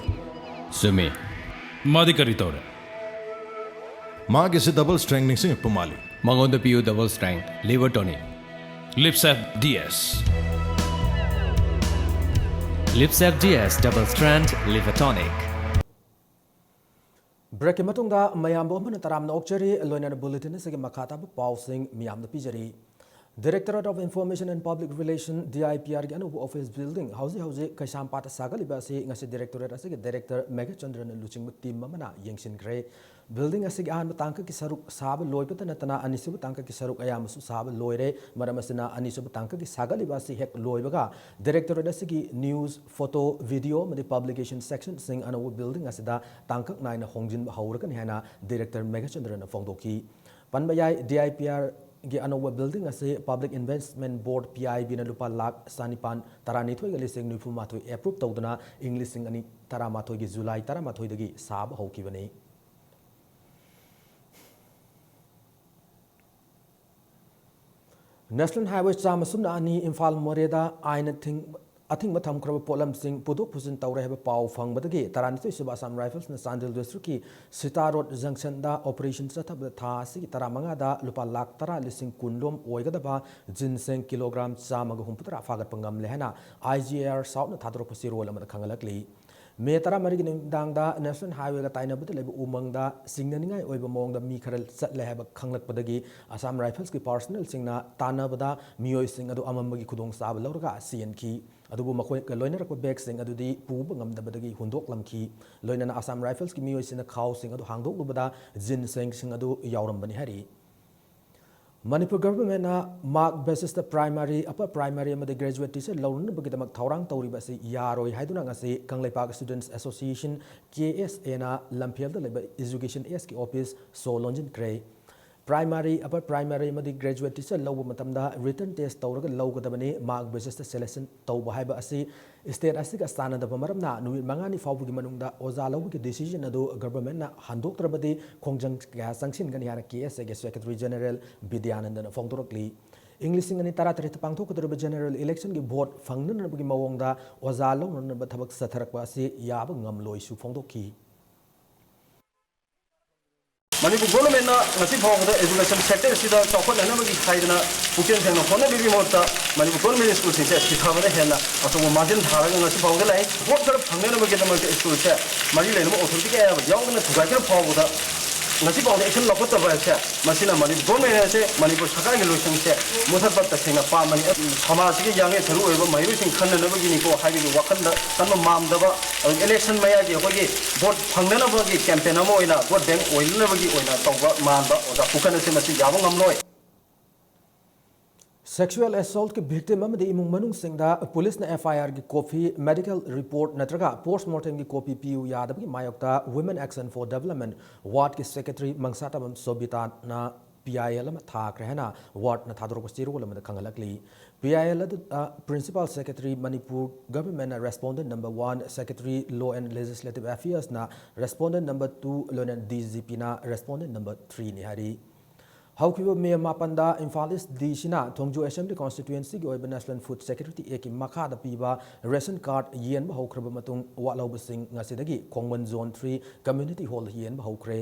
ꯆꯨꯝꯃꯤ꯫ ꯃꯥꯗꯤ ꯀꯔꯤ ꯇꯧꯔꯦ? ꯃꯥꯒꯤꯁꯤ double strength ꯅꯤꯡꯁꯤꯡꯉꯛꯄ ꯃꯥꯜꯂꯤ꯫ ꯃꯉꯣꯟꯗ ꯄꯤꯌꯨ double strength liver tonic꯫ Lipsap D S꯫ Lipsap D S double strength liver tonic꯫ Breakꯀꯤ ꯃꯇꯨꯡꯗ ꯃꯌꯥꯝꯕꯨ ꯑꯃꯅ ꯇꯔꯥꯝꯅ ꯑꯣꯛꯆꯔꯤ꯫ ꯂꯣꯏꯅꯅ bulletin ꯑꯁꯤꯒꯤ ꯃꯈꯥ ꯇꯥꯕ ꯄꯥꯎꯁꯤꯡ ꯃꯤꯌꯥꯝꯗ ꯄꯤꯖꯔꯤ꯫ Directorate of Information and Public Relation, D I P R ꯒꯤ ꯑꯅꯧꯕ office building ꯍꯧꯖꯤꯛ ꯍꯧꯖꯤꯛ ꯀꯩꯁꯥꯝꯄꯥꯠꯇ ꯁꯥꯒꯠꯂꯤꯕ ꯑꯁꯤ ꯉꯁꯤ directorate ꯑꯁꯤꯒꯤ director ꯃꯦꯘꯆꯟꯗ꯭ꯔꯅ ꯂꯨꯆꯤꯡꯕ team ꯑꯃꯅ ꯌꯦꯡꯁꯤꯟꯈ꯭ꯔꯦ꯫ Building ꯑꯁꯤꯒꯤ ꯑꯍꯥꯟꯕ ꯇꯥꯡꯀꯛꯀꯤ ꯁꯔꯨꯛ ꯁꯥꯕ ꯂꯣꯏꯕꯇ ꯅꯠꯇꯅ ꯑꯅꯤꯁꯨꯕ ꯇꯥꯡꯀꯛꯀꯤ ꯁꯔꯨꯛ ꯑꯌꯥꯝꯕꯁꯨ ꯁꯥꯕ ꯂꯣꯏꯔꯦ꯫ ꯃꯔꯝ ꯑꯁꯤꯅ ꯑꯅꯤꯁꯨꯕ ꯇꯥꯡꯀꯛꯀꯤ ꯁꯥꯒꯠꯂꯤꯕ ꯑꯁꯤ ꯍꯦꯛ ꯂꯣꯏꯕꯒ directorate ꯑꯁꯤꯒꯤ news, photo, video ꯑꯃꯗꯤ publication sectionꯁꯤꯡ ꯑꯅꯧꯕ building ꯑꯁꯤꯗ ꯇꯥꯡꯀꯛ ꯅꯥꯏꯅ ꯍꯣꯡꯖꯤꯟꯕ ꯍꯧꯔꯒꯅꯤ ꯍꯥꯏꯅ director ꯃꯦꯘꯆꯟꯗ꯭ꯔꯅ ꯐꯣꯡꯗꯣꯛꯈꯤ꯫ ꯄꯟꯕ ꯌꯥꯏ, D I P R ꯒꯤ ꯑꯅꯧꯕ building ꯑꯁꯤ Public Investment Board, P I B ꯅ ꯂꯨꯄꯥ ꯂꯥꯈ ꯆꯥꯅꯤꯄꯥꯟ ꯇꯔꯥꯅꯤꯊꯣꯏꯒ ꯂꯤꯁꯤꯡ ꯅꯤꯐꯨ ꯃꯥꯊꯣꯏ approve ꯇꯧꯗꯨꯅ ꯏꯪ ꯂꯤꯁꯤꯡ ꯑꯅꯤ ꯇꯔꯥꯃꯥꯊꯣꯏꯒꯤ July ꯇꯔꯥꯃꯥꯊꯣꯏꯗꯒꯤ ꯁꯥꯕ ꯍꯧꯈꯤꯕꯅꯤ꯫ National Highway ꯆꯥꯝꯃ ꯁꯨꯞꯅ ꯑꯅꯤ ꯏꯝꯐꯥꯜ ꯃꯣꯔꯦꯗ ꯑꯥꯏꯟꯅ ꯊꯤꯡ-, ꯑꯊꯤꯡꯕ ꯊꯝꯈ꯭ꯔꯕ ꯄꯣꯠꯂꯝꯁꯤꯡ ꯄꯨꯊꯣꯛ ꯄꯨꯁꯤꯟ ꯇꯧꯔꯦ ꯍꯥꯏꯕ ꯄꯥꯎ ꯐꯪꯕꯗꯒꯤ ꯇꯔꯥꯅꯤꯊꯣꯏ ꯁꯨꯕ Assam Riflesꯅ Chandel districtꯀꯤ Sita road junctionꯗ operation ꯆꯠꯊꯕꯗ ꯊꯥ ꯑꯁꯤꯒꯤ ꯇꯔꯥꯃꯉꯥꯗ ꯂꯨꯄꯥ ꯂꯥꯈ ꯇꯔꯥ ꯂꯤꯁꯤꯡ ꯀꯨꯟ ꯂꯣꯝ ꯑꯣꯏꯒꯗꯕ ginseng kilogram ꯆꯥꯝꯃꯒ ꯍꯨꯝꯐꯨꯇꯔꯥ ꯐꯥꯒꯠꯄ ꯉꯝꯂꯦ ꯍꯥꯏꯅ I G I R Southꯅ ꯊꯥꯗꯣꯔꯛꯄ ꯆꯦꯔꯣꯜ ꯑꯃꯗ ꯈꯪꯍꯜꯂꯛꯂꯤ꯫ May ꯇꯔꯥꯃꯔꯤꯒꯤ ꯅꯨꯃꯤꯗꯥꯡꯗ National Highwayꯒ ꯇꯥꯏꯅꯕꯗ ꯂꯩꯕ ꯎꯃꯪꯗ ꯆꯤꯡꯅꯅꯤꯡꯉꯥꯏ ꯑꯣꯏꯕ ꯃꯑꯣꯡꯗ ꯃꯤ ꯈꯔ ꯆꯠꯂꯦ ꯍꯥꯏꯕ ꯈꯪꯂꯛꯄꯗꯒꯤ Assam Riflesꯀꯤ personnelꯁꯤꯡꯅ ꯇꯥꯟꯅꯕꯗ ꯃꯤꯑꯣꯏꯁꯤꯡ ꯑꯗꯨ ꯑꯃꯝꯕꯒꯤ ꯈꯨꯗꯣꯡꯆꯥꯕ ꯂꯧꯔꯒ ꯆꯦꯟꯈꯤ꯫ ꯑꯗꯨꯕꯨ ꯃꯈꯣꯏꯒ ꯂꯣꯏꯅꯔꯛꯄ bagꯁꯤꯡ ꯑꯗꯨꯗꯤ ꯄꯨꯕ ꯉꯝꯗꯕꯗꯒꯤ ꯍꯨꯟꯗꯣꯛꯂꯝꯈꯤ꯫ ꯂꯣꯏꯅꯅ Assam Riflesꯀꯤ ꯃꯤꯑꯣꯏꯁꯤꯡꯅ ꯈꯥꯎꯁꯤꯡ ꯑꯗꯨ ꯍꯥꯡꯗꯣꯛꯂꯨꯕꯗ ginsengꯁꯤꯡ ꯑꯗꯨ ꯌꯥꯎꯔꯝꯕꯅꯤ ꯍꯥꯏꯔꯤ꯫ ꯃꯅꯤꯄꯨꯔ ꯒꯚꯔꯟꯃꯦꯟꯠꯅ ꯃꯥꯔꯛ ꯕꯦꯁꯤꯁꯇ ꯄ꯭ꯔꯥꯏꯃꯥꯔꯤ, ꯑꯄꯔ ꯄ꯭ꯔꯥꯏꯃꯥꯔꯤ ꯑꯃꯗꯤ ꯒ꯭ꯔꯦꯖꯨꯋꯦꯠ ꯇꯤꯆꯔ ꯂꯧꯅꯅꯕꯒꯤꯗꯃꯛ ꯊꯧꯔꯥꯡ ꯇꯧꯔꯤꯕ ꯑꯁꯤ ꯌꯥꯔꯣꯏ ꯍꯥꯏꯗꯨꯅ ꯉꯁꯤ ꯀꯪꯂꯩꯄꯥꯛ ꯁ꯭ꯇꯨꯗꯦꯟꯠꯁ ꯑꯦꯁꯣꯁꯤꯌꯦꯁꯟ, ꯀꯦ ꯑꯦꯁ ꯑꯦꯅ ꯂꯝꯐꯦꯜꯗ ꯂꯩꯕ ꯏꯖꯨꯀꯦꯁꯟ ꯑꯦꯁꯀꯤ ꯑꯣꯐꯤꯁ ꯁꯣ ꯂꯣꯟꯁꯤꯟꯈ꯭ꯔꯦ꯫ ꯄ꯭ꯔꯥꯏꯃꯥꯔꯤ, ꯑꯄꯔ ꯄ꯭ꯔꯥꯏꯃꯥꯔꯤ ꯑꯃꯗꯤ ꯒ꯭ꯔꯦꯖꯨꯋꯦꯠ ꯇꯤꯆꯔ ꯂꯧꯕ ꯃꯇꯝꯗ ꯔꯤꯇꯟ ꯇꯦꯁ ꯇꯧꯔꯒ ꯂꯧꯒꯗꯕꯅꯤ꯫ ꯃꯥꯔꯛ ꯕꯦꯁꯤꯁꯇ ꯁꯦꯂꯦꯛꯁꯟ ꯇꯧꯕ ꯍꯥꯏꯕ ꯑꯁꯤ ꯁ꯭ꯇꯦꯠ ꯑꯁꯤꯒ ꯆꯥꯟꯅꯗꯕ ꯃꯔꯝꯅ ꯅꯨꯃꯤꯠ ꯃꯉꯥꯅꯤ ꯐꯥꯎꯕꯒꯤ ꯃꯅꯨꯡꯗ ꯑꯣꯖꯥ ꯂꯧꯕꯒꯤ ꯗꯤꯁꯤꯖꯟ ꯑꯗꯨ ꯒꯚꯔꯟꯃꯦꯟꯠꯅ ꯍꯟꯗꯣꯛꯇ꯭ꯔꯕꯗꯤ ꯈꯣꯡꯖꯪ ꯀꯌꯥ ꯆꯪꯁꯤꯟꯒꯅꯤ ꯍꯥꯏꯅ ꯀꯦ ꯑꯦꯁ ꯑꯦꯒꯤ ꯁꯦꯀ꯭ꯔꯦꯇꯔꯤ ꯖꯦꯅꯔꯦꯜ ꯕꯤꯗ꯭ꯌꯥꯅꯟꯗꯅ ꯐꯣꯡꯗꯣꯔꯛꯂꯤ꯫ ꯏꯪ ꯂꯤꯁꯤꯡ ꯑꯅꯤ ꯇꯔꯥꯇꯔꯦꯠꯇ ꯄꯥꯡꯊꯣꯛꯀꯗꯧꯔꯤꯕ ꯖꯦꯅꯔꯦꯜ ꯏꯂꯦꯛꯁꯟꯒꯤ ꯚꯣꯠ ꯐꯪꯅꯅꯕꯒꯤ ꯃꯑꯣꯡꯗ ꯑꯣꯖꯥ ꯂꯧꯅꯅꯕ ꯊꯕꯛ ꯆꯠꯊꯔꯛꯄ ꯑꯁꯤ ꯌꯥꯕ ꯉꯝꯂꯣꯏꯁꯨ ꯐꯣꯡꯗꯣꯛꯈꯤ꯫ ꯃꯅꯤꯄꯨꯔ ꯒꯣꯚꯔꯟꯃꯦꯟꯠꯅ ꯉꯁꯤ ꯐꯥꯎꯕꯗ ꯑꯦꯖꯨꯀꯦꯁꯟ ꯁꯦꯛꯇꯔ ꯑꯁꯤꯗ ꯆꯥꯎꯈꯠꯅꯅꯕꯒꯤ ꯍꯥꯏꯗꯅ ꯄꯨꯛꯆꯦꯜ ꯁꯦꯡꯅ ꯍꯣꯠꯅꯕꯤꯕꯒꯤ ꯃꯍꯨꯠꯇ ꯃꯅꯤꯄꯨꯔ ꯒꯣꯚꯔꯟꯃꯦꯟꯠ ꯁ꯭ꯀꯨꯜꯁꯤꯡꯁꯦ ꯁꯤꯊꯕꯅ ꯍꯦꯟꯅ ꯑꯆꯧꯕ ꯃꯥꯡꯖꯤꯜ ꯊꯥꯔꯒ ꯉꯁꯤ ꯐꯥꯎꯕꯗ ꯂꯥꯛꯏ꯫ ꯚꯣꯠ ꯈꯔ ꯐꯪꯅꯅꯕꯒꯤꯗꯃꯛꯇ ꯁ꯭ꯀꯨꯜꯁꯦ ꯃꯔꯤ ꯂꯩꯅꯕ ꯑꯣꯊꯣꯔꯤꯇꯤ ꯀꯌꯥ ꯌꯥꯎꯗꯅ ꯊꯨꯒꯥꯏꯈ꯭ꯔ ꯐꯥꯎꯕꯗ ꯉꯁꯤ ꯐꯥꯎꯗ ꯑꯦꯛꯁꯟ ꯂꯧꯈꯠꯇꯕ ꯍꯥꯏꯁꯦ ꯃꯁꯤꯅ ꯃꯅꯤꯄꯨꯔ ꯒꯣꯚꯔꯟꯃꯦꯟꯠ ꯑꯁꯦ ꯃꯅꯤꯄꯨꯔ ꯁꯔꯀꯥꯔꯒꯤ ꯂꯣꯏꯁꯪꯁꯦ ꯃꯨꯊꯠꯄ ꯇꯁꯦꯡꯅ ꯄꯥꯝꯕꯅꯤ꯫ ꯁꯃꯥꯖꯁꯤꯒꯤ ꯌꯥꯡꯂꯦꯟ ꯁꯔꯨ ꯑꯣꯏꯕ ꯃꯍꯩꯔꯣꯏꯁꯤꯡ ꯈꯟꯅꯅꯕꯒꯤꯅꯤꯀꯣ ꯍꯥꯏꯕꯒꯤ ꯋꯥꯈꯜꯗ ꯀꯟꯕ ꯃꯥꯟꯗꯕ, ꯑꯗꯨꯒ ꯏꯂꯦꯛꯁꯟ ꯃꯌꯥꯒꯤ ꯑꯩꯈꯣꯏꯒꯤ ꯚꯣꯠ ꯐꯪꯅꯅꯕꯒꯤ ꯀꯦꯝꯄꯦꯟ ꯑꯃ ꯑꯣꯏꯅ, ꯚꯣꯠ ꯕꯦꯡꯛ ꯑꯣꯏꯅꯅꯕꯒꯤ ꯑꯣꯏꯅ ꯇꯧꯕ ꯃꯥꯟꯕ ꯑꯣꯖꯥ ꯈꯨꯀꯟ ꯑꯁꯤ ꯃꯁꯤ ꯌꯥꯕ ꯉꯝꯂꯣꯏ꯫ ꯁꯦꯛꯁꯨꯑꯦꯜ ꯑꯦꯁꯣꯜꯠꯀꯤ ꯚꯤꯛꯇꯤꯝ ꯑꯃꯗꯤ ꯏꯃꯨꯡ ꯃꯅꯨꯡꯁꯤꯡꯗ ꯄꯨꯂꯤꯁꯅ ꯑꯦꯐ ꯑꯥꯏ ꯑꯥꯔꯒꯤ ꯀꯣꯄꯤ, ꯃꯦꯗꯤꯀꯦꯜ ꯔꯤꯄꯣꯔꯠ ꯅꯠꯇ꯭ꯔꯒ ꯄꯣꯁꯠꯃꯣꯔꯇꯦꯝꯒꯤ ꯀꯣꯄꯤ ꯄꯤꯌꯨ ꯌꯥꯗꯕꯒꯤ ꯃꯥꯌꯣꯛꯇ Women Action for Development ꯋꯥꯔꯗꯀꯤ ꯁꯦꯀ꯭ꯔꯦꯇꯔꯤ ꯃꯪꯁꯥꯇꯥꯕꯝ ꯁꯣꯕꯤꯇꯥꯅ ꯄꯤ ꯑꯥꯏ ꯑꯦꯜ ꯑꯃ ꯊꯥꯈ꯭ꯔꯦ ꯍꯥꯏꯅ ꯋꯥꯔꯗꯅ ꯊꯥꯗꯣꯔꯛꯄ ꯆꯦꯔꯣꯜ ꯑꯃꯗ ꯈꯪꯍꯜꯂꯛꯂꯤ꯫ ꯄꯤ ꯑꯥꯏ ꯑꯦꯜ ꯑꯗꯨꯗ Principal Secretary ꯃꯅꯤꯄꯨꯔ ꯒꯚꯔꯟꯃꯦꯟꯠꯅ respondent number one, secretary law and legislative ꯑꯦꯐꯤꯌꯔꯁꯅ ꯔꯦꯁꯄꯣꯟꯗꯦꯟꯠ ꯅꯝꯕꯔ ꯇꯨ, ꯂꯣꯏꯅꯅ ꯗꯤ ꯖꯤ ꯄꯤꯅ ꯔꯦꯁꯄꯣꯟꯗꯦꯟꯠ ꯅꯝꯕꯔ ꯊ꯭ꯔꯤꯅꯤ ꯍꯥꯏꯔꯤ꯫ ꯍꯧꯈꯤꯕ ꯃꯦ ꯃꯥꯄꯟꯗ ꯏꯝꯐꯥꯜ ꯏꯁ ꯗꯤ ꯁꯤꯅ ꯊꯣꯡꯖꯨ ꯑꯦꯁꯦꯝꯕ꯭ꯂꯤ ꯀꯣꯟꯁꯇꯤꯇ꯭ꯋꯦꯟꯁꯤꯒꯤ ꯑꯣꯏꯕ National Food Security Actꯀꯤ ꯃꯈꯥꯗ ꯄꯤꯕ ꯔꯦꯁꯟ ꯀꯥꯔꯗ ꯌꯦꯟꯕ ꯍꯧꯈ꯭ꯔꯕ ꯃꯇꯨꯡ, ꯋꯥꯠꯍꯧꯕꯁꯤꯡ ꯉꯁꯤꯗꯒꯤ ꯈꯣꯡꯕꯟ ꯖꯣꯟ ꯊ꯭ꯔꯤ ꯀꯝꯃ꯭ꯌꯨꯅꯤꯇꯤ ꯍꯣꯜꯗ ꯌꯦꯟꯕ ꯍꯧꯈ꯭ꯔꯦ꯫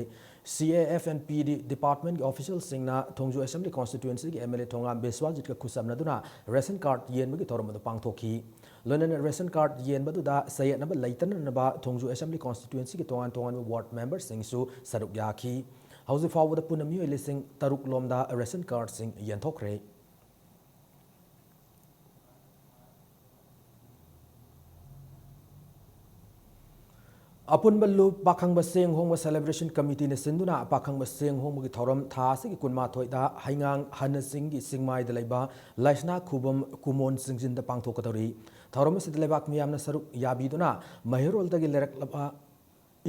C A F and P D ꯗꯤꯄꯥꯔꯠꯃꯦꯟꯠꯀꯤ ꯑꯣꯐꯤꯁꯤꯌꯦꯜꯁꯤꯡꯅ ꯊꯣꯡꯖꯨ ꯑꯦꯁꯦꯝꯕ꯭ꯂꯤ ꯀꯣꯟꯁꯇꯤꯇ꯭ꯋꯦꯟꯁꯤꯒꯤ ꯑꯦꯝ ꯑꯦꯜ ꯑꯦ ꯊꯣꯉꯥꯝ ꯕꯤꯁ꯭ꯋꯥꯖꯤꯠꯀ ꯈꯨꯠꯁꯝꯅꯗꯨꯅ ꯔꯦꯁꯟ ꯀꯥꯔꯗ ꯌꯦꯟꯕꯒꯤ ꯊꯧꯔꯝ ꯑꯗꯨ ꯄꯥꯡꯊꯣꯛꯈꯤ꯫ ꯂꯣꯏꯅꯅ ꯔꯦꯁꯟ ꯀꯥꯔꯗ ꯌꯦꯟꯕꯗꯨꯗ ꯆꯌꯦꯠꯅꯕ ꯂꯩꯇꯅꯅꯕ ꯊꯣꯡꯖꯨ ꯑꯦꯁꯦꯝꯕ꯭ꯂꯤ ꯀꯣꯟꯁꯇꯤꯇ꯭ꯋꯦꯟꯁꯤꯒꯤ ꯇꯣꯉꯥꯟ ꯇꯣꯉꯥꯟꯕ ꯋꯥꯔꯗ ꯃꯦꯝꯕꯔꯁꯤꯡꯁꯨ ꯁꯔꯨꯛ ꯌꯥꯈꯤ꯫ ꯍꯧꯖꯤꯛ ꯐꯥꯎꯕꯗ ꯄꯨꯟꯅ ꯃꯤꯑꯣꯏ ꯂꯤꯁꯤꯡ ꯇꯔꯨꯛ ꯂꯣꯝꯗ ꯔꯦꯁꯟ ꯀꯥꯔꯗꯁꯤꯡ ꯌꯦꯟꯊꯣꯛꯈ꯭ꯔꯦ꯫ ꯑꯄꯨꯟꯕ ꯂꯨꯞ ꯄꯥꯈꯪꯕ ꯆꯦꯡ ꯍꯣꯡꯕ celebration committeeꯅ ꯁꯤꯟꯗꯨꯅ ꯄꯥꯈꯪꯕ ꯆꯦꯡ ꯍꯣꯡꯕꯒꯤ ꯊꯧꯔꯝ ꯊꯥ ꯑꯁꯤꯒꯤ ꯀꯨꯟꯃꯥꯊꯣꯏꯗ ꯍꯩꯉꯥꯡ ꯍꯟꯅ ꯆꯤꯡꯒꯤ ꯆꯤꯡꯃꯥꯏꯗ ꯂꯩꯕ ꯂꯥꯏꯁꯅꯥ ꯈꯨꯕꯝ ꯀꯨꯃꯣꯟ ꯆꯤꯡꯖꯤꯟꯗ ꯄꯥꯡꯊꯣꯛꯀꯗꯧꯔꯤ꯫ ꯊꯧꯔꯝ ꯑꯁꯤꯗ ꯂꯩꯕꯥꯛ ꯃꯤꯌꯥꯝꯅ ꯁꯔꯨꯛ ꯌꯥꯕꯤꯗꯨꯅ ꯃꯍꯩꯔꯣꯜꯗꯒꯤ ꯂꯩꯔꯛꯂꯕ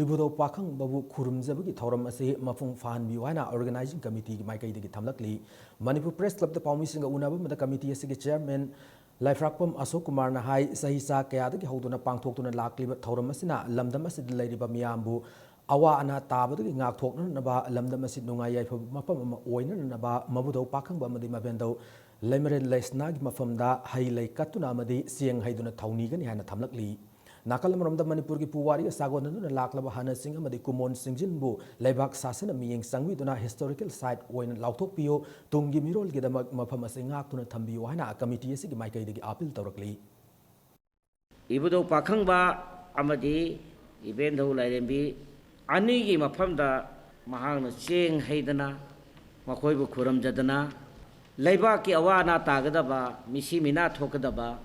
ꯏꯕꯨꯙꯧ ꯄꯥꯈꯪꯕꯕꯨ ꯈꯨꯔꯨꯝꯖꯕꯒꯤ ꯊꯧꯔꯝ ꯑꯁꯤ ꯃꯄꯨꯡ ꯐꯥꯍꯟꯕꯤꯌꯨ ꯍꯥꯏꯅ organizing committeeꯒꯤ ꯃꯥꯏꯀꯩꯗꯒꯤ ꯊꯝꯂꯛꯂꯤ꯫ ꯃꯅꯤꯄꯨꯔ Press Clubꯇ ꯄꯥꯎꯃꯤꯁꯤꯡꯒ ꯎꯅꯕ ꯑꯃꯗ committee ꯑꯁꯤꯒꯤ chairman ꯂꯥꯏꯐ꯭ꯔꯥꯛꯄꯝ ꯑꯁꯣꯛ ꯀꯨꯃꯥꯔꯅ ꯍꯥꯏ, ꯆꯍꯤ ꯆꯥ ꯀꯌꯥꯗꯒꯤ ꯍꯧꯗꯨꯅ ꯄꯥꯡꯊꯣꯛꯇꯨꯅ ꯂꯥꯛꯂꯤꯕ ꯊꯧꯔꯝ ꯑꯁꯤꯅ ꯂꯝꯗꯝ ꯑꯁꯤꯗ ꯂꯩꯔꯤꯕ ꯃꯤꯌꯥꯝꯕꯨ ꯑꯋꯥ ꯑꯅꯥ ꯇꯥꯕꯗꯒꯤ ꯉꯥꯛꯊꯣꯛꯅꯅꯕ, ꯂꯝꯗꯝ ꯑꯁꯤ ꯅꯨꯡꯉꯥꯏ ꯌꯥꯏꯐꯕ ꯃꯐꯝ ꯑꯃ ꯑꯣꯏꯅꯅꯕ ꯃꯕꯨꯙꯧ ꯄꯥꯈꯪꯕ ꯑꯃꯗꯤ ꯃꯕꯦꯟꯗꯧ ꯂꯩꯃꯔꯦꯟ ꯂꯩꯁꯅꯥꯒꯤ ꯃꯐꯝꯗ ꯍꯩ ꯂꯩ ꯀꯠꯇꯨꯅ ꯑꯃꯗꯤ ꯆꯦꯡ ꯍꯩꯗꯨꯅ ꯊꯧꯅꯤꯒꯅꯤ ꯍꯥꯏꯅ ꯊꯝꯂꯛꯂꯤ꯫ ꯅꯥꯀꯜ ꯑꯃꯔꯣꯝꯗ ꯃꯅꯤꯄꯨꯔꯒꯤ ꯄꯨꯋꯥꯔꯤꯒ ꯁꯥꯒꯣꯟꯅꯗꯨꯅ ꯂꯥꯛꯂꯕ ꯍꯥꯟꯅꯁꯤꯡ ꯑꯃꯗꯤ ꯀꯨꯃꯣꯟꯁꯤꯡꯁꯤꯕꯨ ꯂꯩꯕꯥꯛ ꯁꯥꯁꯟꯅ ꯃꯤꯠꯌꯦꯡ ꯆꯪꯕꯤꯗꯨꯅ historical site ꯑꯣꯏꯅ ꯂꯥꯎꯊꯣꯛꯄꯤꯌꯨ, ꯇꯨꯡꯒꯤ ꯃꯤꯔꯣꯜꯒꯤꯗꯃꯛ ꯃꯐꯝ ꯑꯁꯤ ꯉꯥꯛꯇꯨꯅ ꯊꯝꯕꯤꯌꯨ ꯍꯥꯏꯅ committee ꯑꯁꯤꯒꯤ ꯃꯥꯏꯀꯩꯗꯒꯤ appeal ꯇꯧꯔꯛꯂꯤ꯫ ꯏꯕꯨꯙꯧ ꯄꯥꯈꯪꯕ ꯑꯃꯗꯤ ꯏꯕꯦꯟꯙꯧ ꯂꯥꯏꯔꯦꯝꯕꯤ ꯑꯅꯤꯒꯤ ꯃꯐꯝꯗ ꯃꯍꯥꯛꯅ ꯆꯦꯡ ꯍꯩꯗꯅ, ꯃꯈꯣꯏꯕꯨ ꯈꯨꯔꯨꯝꯖꯗꯅ, ꯂꯩꯕꯥꯛꯀꯤ ꯑꯋꯥ ꯑꯅꯥ ꯇꯥꯒꯗꯕ, ꯃꯤꯁꯤ ꯃꯤꯅꯥ ꯊꯣꯛꯀꯗꯕ,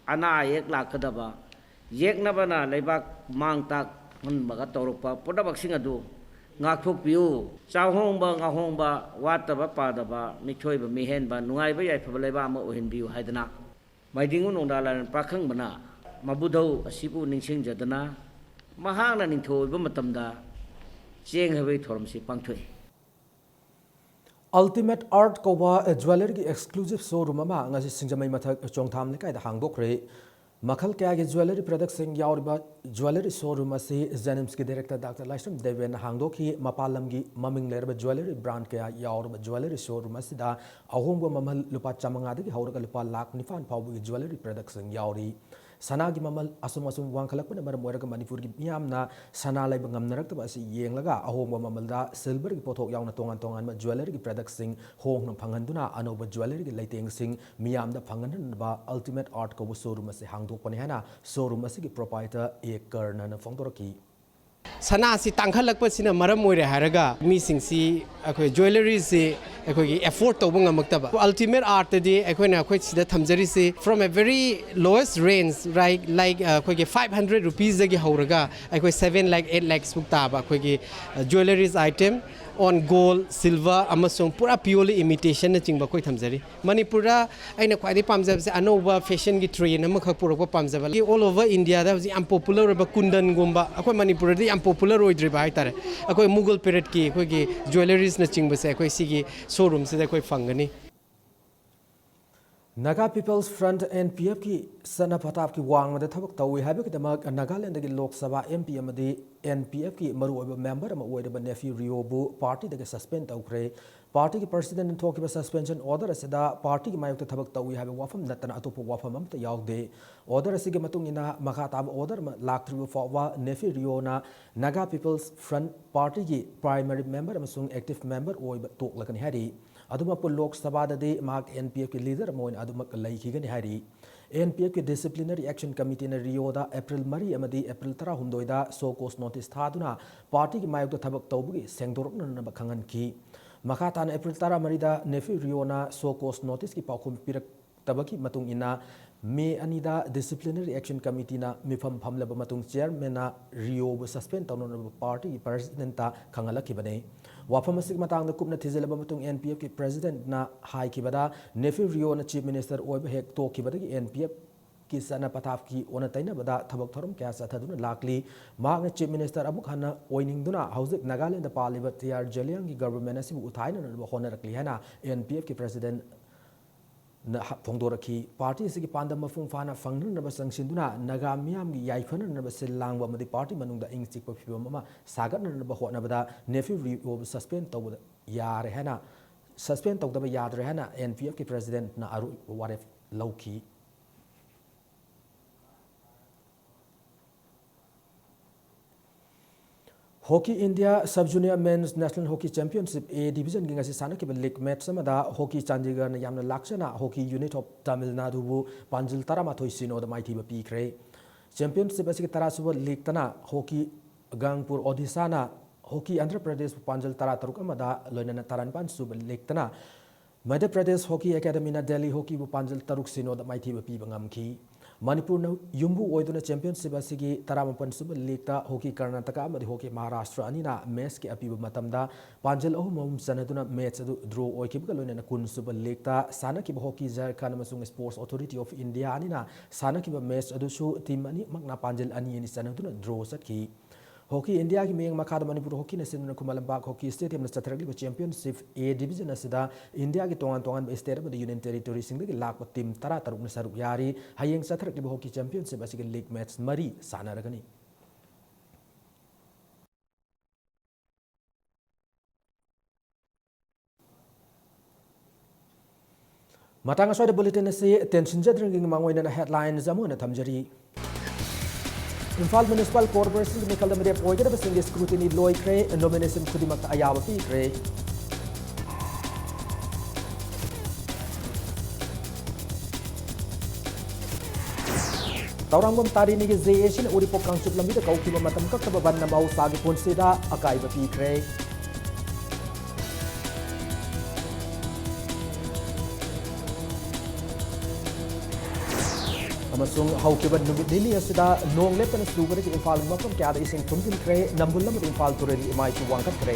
ꯑꯅꯥ ꯑꯌꯦꯛ ꯂꯥꯛꯀꯗꯕ, ꯌꯦꯛꯅꯕꯅ ꯂꯩꯕꯥꯛ ꯃꯥꯡ ꯇꯥꯛꯍꯟꯕꯒ ꯇꯧꯔꯛꯄ ꯄꯨꯝꯅꯃꯛꯁꯤꯡ ꯑꯗꯨ ꯉꯥꯛꯊꯣꯛꯄꯤꯌꯨ꯫ ꯆꯥꯍꯣꯡꯕ ꯉꯥꯍꯣꯡꯕ, ꯋꯥꯠꯇꯕ ꯄꯥꯗꯕ, ꯃꯤꯊꯣꯏꯕ ꯃꯤꯍꯦꯟꯕ, ꯅꯨꯡꯉꯥꯏꯕ ꯌꯥꯏꯐꯕ ꯂꯩꯕꯥꯛ ꯑꯃ ꯑꯣꯏꯍꯟꯕꯤꯌꯨ ꯍꯥꯏꯗꯅ ꯃꯥꯏꯗꯤꯡꯉꯨ ꯅꯣꯡꯗꯥ ꯂꯥꯏꯔꯦꯟ ꯄꯥꯈꯪꯕꯅ ꯃꯕꯨꯙꯧ ꯑꯁꯤꯕꯨ ꯅꯤꯡꯁꯤꯡꯖꯗꯨꯅ ꯃꯍꯥꯛꯅ ꯅꯤꯡꯊꯧ ꯑꯣꯏꯕ ꯃꯇꯝꯗ ꯆꯦꯡ ꯍꯩꯕꯒꯤ ꯊꯧꯔꯝꯁꯤ ꯄꯥꯡꯊꯣꯛꯏ꯫ Ultimate Art ꯀꯧꯕ jewelleryꯒꯤ exclusive showroom ꯑꯃ ꯉꯁꯤ ꯁꯤꯡꯖꯃꯩ ꯃꯊꯛ ꯆꯣꯡꯊꯥꯝ ꯂꯩꯀꯥꯏꯗ ꯍꯥꯡꯗꯣꯛꯈ꯭ꯔꯦ꯫ ꯃꯈꯜ ꯀꯌꯥꯒꯤ jewellery productꯁꯤꯡ ꯌꯥꯎꯔꯤꯕ jewellery showroom ꯑꯁꯤ JENIMSꯀꯤ director Doctor ꯂꯥꯏꯁ꯭ꯔꯝ ꯗꯦꯕꯦꯟꯅ ꯍꯥꯡꯗꯣꯛꯈꯤ꯫ ꯃꯄꯥꯟ ꯂꯝꯒꯤ ꯃꯃꯤꯡ ꯂꯩꯔꯕ jewellery brand ꯀꯌꯥ ꯌꯥꯎꯔꯕ jewellery showroom ꯑꯁꯤꯗ ꯑꯍꯣꯡꯕ ꯃꯃꯜ ꯂꯨꯄꯥ ꯆꯥꯃꯉꯥꯗꯒꯤ ꯍꯧꯔꯒ ꯂꯨꯄꯥ ꯂꯥꯈ ꯅꯤꯄꯥꯟ ꯐꯥꯎꯕꯒꯤ jewellery productꯁꯤꯡ ꯌꯥꯎꯔꯤ꯫ ꯁꯅꯥꯒꯤ ꯃꯃꯜ ꯑꯁꯨꯝ ꯑꯁꯨꯝ ꯋꯥꯡꯈꯠꯂꯛꯄꯅ ꯃꯔꯝ ꯑꯣꯏꯔꯒ ꯃꯅꯤꯄꯨꯔꯒꯤ ꯃꯤꯌꯥꯝꯅ ꯁꯅꯥ ꯂꯩꯕ ꯉꯝꯅꯔꯛꯇꯕ ꯑꯁꯤ ꯌꯦꯡꯂꯒ ꯑꯍꯣꯡꯕ ꯃꯃꯜꯗ silverꯒꯤ ꯄꯣꯠꯊꯣꯛ ꯌꯥꯎꯅ ꯇꯣꯉꯥꯟ ꯇꯣꯉꯥꯟꯕ jewelleryꯒꯤ productꯁꯤꯡ ꯍꯣꯡꯅ ꯐꯪꯍꯟꯗꯨꯅ ꯑꯅꯧꯕ jewelleryꯒꯤ ꯂꯩꯇꯦꯡꯁꯤꯡ ꯃꯤꯌꯥꯝꯗ ꯐꯪꯍꯟꯅꯅꯕ Ultimate Art ꯀꯧꯕ showroom ꯑꯁꯤ ꯍꯥꯡꯗꯣꯛꯄꯅꯤ ꯍꯥꯏꯅ showroom ꯑꯁꯤꯒꯤ proprietor ꯑꯦ ꯀꯔꯅꯅ ꯐꯣꯡꯗꯣꯔꯛꯈꯤ꯫ ꯁꯅꯥꯁꯤ ꯇꯥꯡꯈꯠꯂꯛꯄꯁꯤꯅ ꯃꯔꯝ ꯑꯣꯏꯔꯦ ꯍꯥꯏꯔꯒ ꯃꯤꯁꯤꯡꯁꯤ ꯑꯩꯈꯣꯏ ꯖ꯭ꯋꯦꯂꯔꯤꯁꯤ ꯑꯩꯈꯣꯏꯒꯤ ꯑꯦꯐꯣꯔꯗ ꯇꯧꯕ ꯉꯝꯃꯛꯇꯕ꯫ ꯑꯜꯇꯤꯃꯦꯠ ꯑꯥꯔꯠꯇꯗꯤ ꯑꯩꯈꯣꯏꯅ ꯑꯩꯈꯣꯏ ꯁꯤꯗ ꯊꯝꯖꯔꯤꯁꯤ from a very lowest range, right, like ꯑꯩꯈꯣꯏꯒꯤ five hundred rupeesꯗꯒꯤ ꯍꯧꯔꯒ ꯑꯩꯈꯣꯏ seven lakh eight lakhs ꯐꯥꯎ ꯇꯥꯕ ꯑꯩꯈꯣꯏꯒꯤ jewelleries item on gold, silver ꯑꯃꯁꯨꯡ ꯄꯨꯔꯥ purely imitationꯅꯆꯤꯡꯕ ꯑꯩꯈꯣꯏ ꯊꯝꯖꯔꯤ꯫ ꯃꯅꯤꯄꯨꯔꯗ ꯑꯩꯅ ꯈ꯭ꯋꯥꯏꯗꯒꯤ ꯄꯥꯝꯖꯕꯁꯦ ꯑꯅꯧꯕ fashionꯒꯤ trend ꯑꯃꯈꯛ ꯄꯨꯔꯛꯄ ꯄꯥꯝꯖꯕ꯫ All over Indiaꯗ ꯍꯧꯖꯤꯛ ꯌꯥꯝ popular ꯑꯣꯏꯕ ꯀꯨꯟꯗꯟꯒꯨꯝꯕ ꯑꯩꯈꯣꯏ ꯃꯅꯤꯄꯨꯔꯗꯗꯤ ꯌꯥꯝ popular ꯑꯣꯏꯗ꯭ꯔꯤꯕ ꯍꯥꯏꯇꯥꯔꯦ꯫ ꯑꯩꯈꯣꯏ ꯃꯨꯒꯜ periodꯀꯤ ꯑꯩꯈꯣꯏꯒꯤ jewelleriesꯅꯆꯤꯡꯕꯁꯦ ꯑꯩꯈꯣꯏ ꯁꯤꯒꯤ showroomꯁꯤꯗ ꯑꯩꯈꯣꯏ ꯐꯪꯒꯅꯤ꯫ Naga People's Front, N P Fꯀꯤ ꯆꯠꯅ ꯄꯊꯥꯞꯀꯤ ꯋꯥꯡꯃꯗ ꯊꯕꯛ ꯇꯧꯏ ꯍꯥꯏꯕꯒꯤꯗꯃꯛ ꯅꯥꯒꯥꯂꯦꯟꯗꯒꯤ ꯂꯣꯛ ꯁꯚꯥ M P ꯑꯃꯗꯤ N P Fꯀꯤ ꯃꯔꯨꯑꯣꯏꯕ member ꯑꯃ ꯑꯣꯏꯔꯤꯕ ꯅꯦꯐꯤ ꯔꯤꯑꯣꯕꯨ partyꯗꯒꯤ suspend ꯇꯧꯈ꯭ꯔꯦ꯫ Partyꯒꯤ presidentꯅ ꯊꯣꯛꯈꯤꯕ suspension order ꯑꯁꯤꯗ partyꯒꯤ ꯃꯥꯌꯣꯛꯇ ꯊꯕꯛ ꯇꯧꯏ ꯍꯥꯏꯕ ꯋꯥꯐꯝ ꯅꯠꯇꯅ ꯑꯇꯣꯞꯄ ꯋꯥꯐꯝ ꯑꯃꯠꯇ ꯌꯥꯎꯗꯦ꯫ Order ꯑꯁꯤꯒꯤ ꯃꯇꯨꯡ ꯏꯟꯅ ꯃꯈꯥ ꯇꯥꯕ order ꯑꯃ ꯂꯥꯛꯇ꯭ꯔꯤꯕ ꯐꯥꯎꯕ ꯅꯦꯐꯤ ꯔꯤꯑꯣꯅ Naga People's Front Partyꯒꯤ primary member ꯑꯃꯁꯨꯡ active member ꯑꯣꯏꯕ ꯇꯣꯛꯂꯒꯅꯤ ꯍꯥꯏꯔꯤ꯫ ꯑꯗꯨꯃꯛꯄꯨ ꯂꯣꯛ ꯁꯚꯥꯗꯗꯤ ꯃꯍꯥꯛ N P Fꯀꯤ leader ꯑꯃ ꯑꯣꯏꯅ ꯑꯗꯨꯃꯛ ꯂꯩꯈꯤꯒꯅꯤ ꯍꯥꯏꯔꯤ꯫ N P Fꯀꯤ Disciplinary Action Committeeꯅ ꯔꯤꯑꯣꯗ April ꯃꯔꯤ ꯑꯃꯗꯤ April ꯇꯔꯥꯍꯨꯝꯗꯣꯏꯗ show cause notice ꯊꯥꯗꯨꯅ partyꯒꯤ ꯃꯥꯌꯣꯛꯇ ꯊꯕꯛ ꯇꯧꯕꯒꯤ ꯁꯦꯡꯗꯣꯔꯛꯅꯅꯕ ꯈꯪꯍꯟꯈꯤ꯫ ꯃꯈꯥ ꯇꯥꯅ April ꯇꯔꯥꯃꯔꯤꯗ ꯅꯦꯐꯤ ꯔꯤꯑꯣꯅ show cause noticeꯀꯤ ꯄꯥꯎꯈꯨꯝ ꯄꯤꯔꯛꯇꯕꯒꯤ ꯃꯇꯨꯡ ꯏꯟꯅ May ꯑꯅꯤꯗ Disciplinary Action Committeeꯅ ꯃꯤꯐꯝ ꯐꯝꯂꯕ ꯃꯇꯨꯡ chairmanꯅ ꯔꯤꯑꯣꯕꯨ suspend ꯇꯧꯅꯅꯕ partyꯒꯤ presidentꯇ ꯈꯪꯍꯜꯂꯛꯈꯤꯕꯅꯤ꯫ ꯋꯥꯐꯝ ꯑꯁꯤꯒꯤ ꯃꯇꯥꯡꯗ ꯀꯨꯞꯅ ꯊꯤꯖꯤꯜꯂꯕ ꯃꯇꯨꯡ N P Fꯀꯤ presidentꯅ ꯍꯥꯏꯈꯤꯕꯗ ꯅꯦꯐꯤ ꯔꯤꯑꯣꯅ chief minister ꯑꯣꯏꯕ ꯍꯦꯛ ꯇꯣꯛꯈꯤꯕꯗꯒꯤ N P Fꯀꯤ ꯆꯠꯅ ꯄꯊꯥꯞꯀꯤ ꯑꯣꯟꯅ ꯇꯩꯅꯕꯗ ꯊꯕꯛ ꯊꯧꯔꯝ ꯀꯌꯥ ꯆꯠꯊꯗꯨꯅ ꯂꯥꯛꯂꯤ꯫ ꯃꯍꯥꯛꯅ chief minister ꯑꯃꯨꯛ ꯍꯟꯅ ꯑꯣꯏꯅꯤꯡꯗꯨꯅ ꯍꯧꯖꯤꯛ ꯅꯥꯒꯥꯂꯦꯟꯗ ꯄꯥꯜꯂꯤꯕ T R ꯖꯤꯂꯤꯌꯥꯡꯒꯤ government ꯑꯁꯤꯕꯨ ꯎꯊꯥꯏꯅꯅꯕ ꯍꯣꯠꯅꯔꯛꯂꯤ ꯍꯥꯏꯅ N P Fꯀꯤ presidentꯅ ꯍ-, ꯐꯣꯡꯗꯣꯔꯛꯈꯤ꯫ Party ꯑꯁꯤꯒꯤ ꯄꯥꯟꯗꯝ ꯃꯄꯨꯡ ꯐꯥꯅ ꯐꯪꯅꯅꯕ ꯆꯪꯁꯤꯟꯗꯨꯅ ꯅꯥꯒꯥ ꯃꯤꯌꯥꯝꯒꯤ ꯌꯥꯏꯐꯅꯅꯕ ꯁꯤꯜ ꯂꯥꯡꯕ ꯑꯃꯗꯤ party ꯃꯅꯨꯡꯗ ꯏꯪ ꯆꯤꯛꯄ ꯐꯤꯕꯝ ꯑꯃ ꯁꯥꯒꯠꯅꯅꯕ ꯍꯣꯠꯅꯕꯗ ꯅꯦꯐꯤ ꯔꯤꯑꯣꯕꯨ suspend ꯇꯧꯕꯗ ꯌꯥꯔꯦ ꯍꯥꯏꯅ, suspend ꯇꯧꯗꯕ ꯌꯥꯗ꯭ꯔꯦ ꯍꯥꯏꯅ N P Fꯀꯤ presidentꯅ ꯑꯔꯣꯏꯕ ꯋꯥꯔꯦꯞ ꯂꯧꯈꯤ꯫ Hockey India Sub Junior Men's National Hockey Championship A divisionꯒꯤ ꯉꯁꯤ ꯁꯥꯟꯅꯈꯤꯕ league match ꯑꯃꯗ Hockey Chandigarhꯅ ꯌꯥꯝꯅ ꯂꯥꯛꯆꯅ Hockey Unit of Tamil Naduꯕꯨ ꯄꯥꯟꯖꯤꯜ ꯇꯔꯥꯃꯥꯊꯣꯏ ꯁꯤꯅꯣꯗ ꯃꯥꯏꯊꯤꯕ ꯄꯤꯈ꯭ꯔꯦ꯫ Championship ꯑꯁꯤꯒꯤ ꯇꯔꯥꯁꯨꯕ leagueꯇꯅ Hockey ꯒꯥꯡꯄꯨꯔ ꯑꯣꯗꯤꯁꯥꯅ ꯍꯣꯀꯤ ꯑꯟꯙ꯭ꯔ ꯄ꯭ꯔꯗꯦꯁꯄꯨ ꯄꯥꯟꯖꯜ ꯇꯔꯥ ꯇꯔꯨꯛ ꯑꯃꯗ ꯂꯣꯏꯅꯅ ꯇꯔꯥꯅꯤꯄꯥꯟ ꯁꯨꯕ ꯂꯤꯛꯇꯅ ꯃꯙ꯭ꯌ ꯄ꯭ꯔꯗꯦꯁ ꯍꯣꯀꯤ ꯑꯦꯀꯥꯗꯃꯤꯅ ꯗꯦꯜꯂꯤ ꯍꯣꯀꯤꯕꯨ ꯄꯥꯟꯖꯜ ꯇꯔꯨꯛ ꯁꯤꯅꯣꯗ ꯃꯥꯏꯊꯤꯕ ꯄꯤꯕ ꯉꯝꯈꯤ꯫ ꯃꯅꯤꯄꯨꯔꯅ ꯌꯨꯝꯕꯨ ꯑꯣꯏꯗꯨꯅ ꯆꯦꯝꯄꯤꯌꯟꯁꯤꯞ ꯑꯁꯤꯒꯤ ꯇꯔꯥꯃꯥꯄꯟ ꯁꯨꯕ ꯂꯤꯛꯇ ꯍꯣꯀꯤ ꯀꯔꯅꯥꯇꯀꯥ ꯑꯃꯗꯤ ꯍꯣꯀꯤ ꯃꯍꯥꯔꯥꯁꯇ꯭ꯔ ꯑꯅꯤꯅ ꯃꯦꯠꯆꯀꯤ ꯑꯄꯤꯕ ꯃꯇꯝꯗ ꯄꯥꯟꯖꯜ ꯑꯍꯨꯝ ꯑꯍꯨꯝ ꯆꯟꯅꯗꯨꯅ ꯃꯦꯠꯆ ꯑꯗꯨ ꯗ꯭ꯔꯣ ꯑꯣꯏꯈꯤꯕꯒ ꯂꯣꯏꯅꯅ ꯀꯨꯟ ꯁꯨꯕ ꯂꯤꯛꯇ ꯁꯥꯟꯅꯈꯤꯕ ꯍꯣꯀꯤ ꯖꯔꯈꯟ ꯑꯃꯁꯨꯡ ꯁ꯭ꯄꯣꯔꯠꯁ ꯑꯣꯊꯣꯔꯤꯇꯤ ꯑꯣꯐ ꯏꯟꯗꯤꯌꯥ ꯑꯅꯤꯅ ꯁꯥꯟꯅꯈꯤꯕ ꯃꯦꯠꯆ ꯑꯗꯨꯁꯨ ꯇꯤꯝ ꯑꯅꯤꯃꯛꯅ ꯄꯥꯟꯖꯜ ꯑꯅꯤ ꯑꯅꯤ ꯆꯟꯅꯗꯨꯅ ꯗ꯭ꯔꯣ ꯆꯠꯈꯤ꯫ ꯍꯣꯀꯤ ꯏꯟꯗꯤꯌꯥꯒꯤ ꯃꯤꯠꯌꯦꯡ ꯃꯈꯥꯗ ꯃꯅꯤꯄꯨꯔ ꯍꯣꯀꯤꯅ ꯁꯤꯟꯗꯨꯅ ꯈꯨꯃꯟ ꯂꯝꯄꯥꯛ ꯍꯣꯀꯤ ꯁ꯭ꯇꯦꯗꯤꯌꯝꯗ ꯆꯠꯊꯔꯛꯂꯤꯕ ꯆꯦꯝꯄꯤꯌꯟꯁꯤꯞ ꯑꯦ ꯗꯤꯕꯤꯖꯟ ꯑꯁꯤꯗ ꯏꯟꯗꯤꯌꯥꯒꯤ ꯇꯣꯉꯥꯟ ꯇꯣꯉꯥꯟꯕ ꯁ꯭ꯇꯦꯠ ꯑꯃꯗꯤ ꯌꯨꯅꯤꯌꯟ ꯇꯦꯔꯤꯇꯣꯔꯤꯁꯤꯡꯗꯒꯤ ꯂꯥꯛꯄ ꯇꯤꯝ ꯇꯔꯥ ꯇꯔꯨꯛꯅ ꯁꯔꯨꯛ ꯌꯥꯔꯤ꯫ ꯍꯌꯦꯡ ꯆꯠꯊꯔꯛꯂꯤꯕ ꯍꯣꯀꯤ ꯆꯦꯝꯄꯤꯌꯟꯁꯤꯞ ꯑꯁꯤꯒꯤ ꯂꯤꯒ ꯃꯦꯠꯆ ꯃꯔꯤ ꯁꯥꯟꯅꯔꯒꯅꯤ꯫ ꯃꯇꯥꯡ ꯑꯁ꯭ꯋꯥꯏꯗ ꯕꯨꯂꯦꯇꯤꯟ ꯑꯁꯤ ꯇꯦꯟꯁꯤꯟꯖꯗ꯭ꯔꯤꯉꯩꯒꯤ ꯃꯃꯥꯡ ꯑꯣꯏꯅ ꯍꯦꯗꯂꯥꯏꯟꯁ ꯑꯃꯨꯛ ꯍꯟꯅ ꯊꯝꯖꯔꯤ꯫ ꯏꯝꯐꯥꯜ ꯃ꯭ꯌꯨꯅꯤꯁꯤꯄꯥꯜ ꯀꯣꯔꯄꯣꯔꯦꯁꯟꯒꯤ ꯃꯤꯈꯜꯗ ꯃꯤꯔꯦꯞ ꯑꯣꯏꯒꯗꯕꯁꯤꯡꯒꯤ ꯁ꯭ꯀ꯭ꯔꯨꯇꯤꯅꯤ ꯂꯣꯏꯈ꯭ꯔꯦ, ꯅꯣꯃꯤꯅꯦꯁꯟ ꯈꯨꯗꯤꯡꯃꯛꯇ ꯑꯌꯥꯕ ꯄꯤꯈ꯭ꯔꯦ꯫ ꯇꯧꯔꯥꯡꯕꯝ ꯇꯥꯔꯤꯅꯤꯒꯤ ꯖꯦ ꯑꯦ ꯁꯤꯅ ꯎꯔꯤꯄꯣꯛ ꯀꯥꯡꯆꯨꯞ ꯂꯝꯕꯤꯗ ꯀꯧꯈꯤꯕ ꯃꯇꯝ ꯀꯛꯇꯕ ꯕꯟꯅ ꯃꯍꯧꯁꯥꯒꯤ ꯄꯨꯟꯁꯤꯗ ꯑꯀꯥꯏꯕ ꯄꯤꯈ꯭ꯔꯦ꯫ ꯑꯃꯁꯨꯡ ꯍꯧꯈꯤꯕ ꯅꯨꯃꯤꯠ ꯅꯤꯅꯤ ꯑꯁꯤꯗ ꯅꯣꯡ ꯂꯦꯞꯇꯅ ꯆꯨꯕꯗꯒꯤ ꯏꯝꯐꯥꯜꯒꯤ ꯃꯐꯝ ꯀꯌꯥꯗ ꯏꯁꯤꯡ ꯊꯨꯝꯖꯤꯟꯈ꯭ꯔꯦ, ꯅꯝꯕꯨꯜ ꯑꯃꯗꯤ ꯏꯝꯐꯥꯜ ꯇꯨꯔꯦꯜꯒꯤ ꯏꯃꯥꯏꯁꯨ ꯋꯥꯡꯈꯠꯈ꯭ꯔꯦ꯫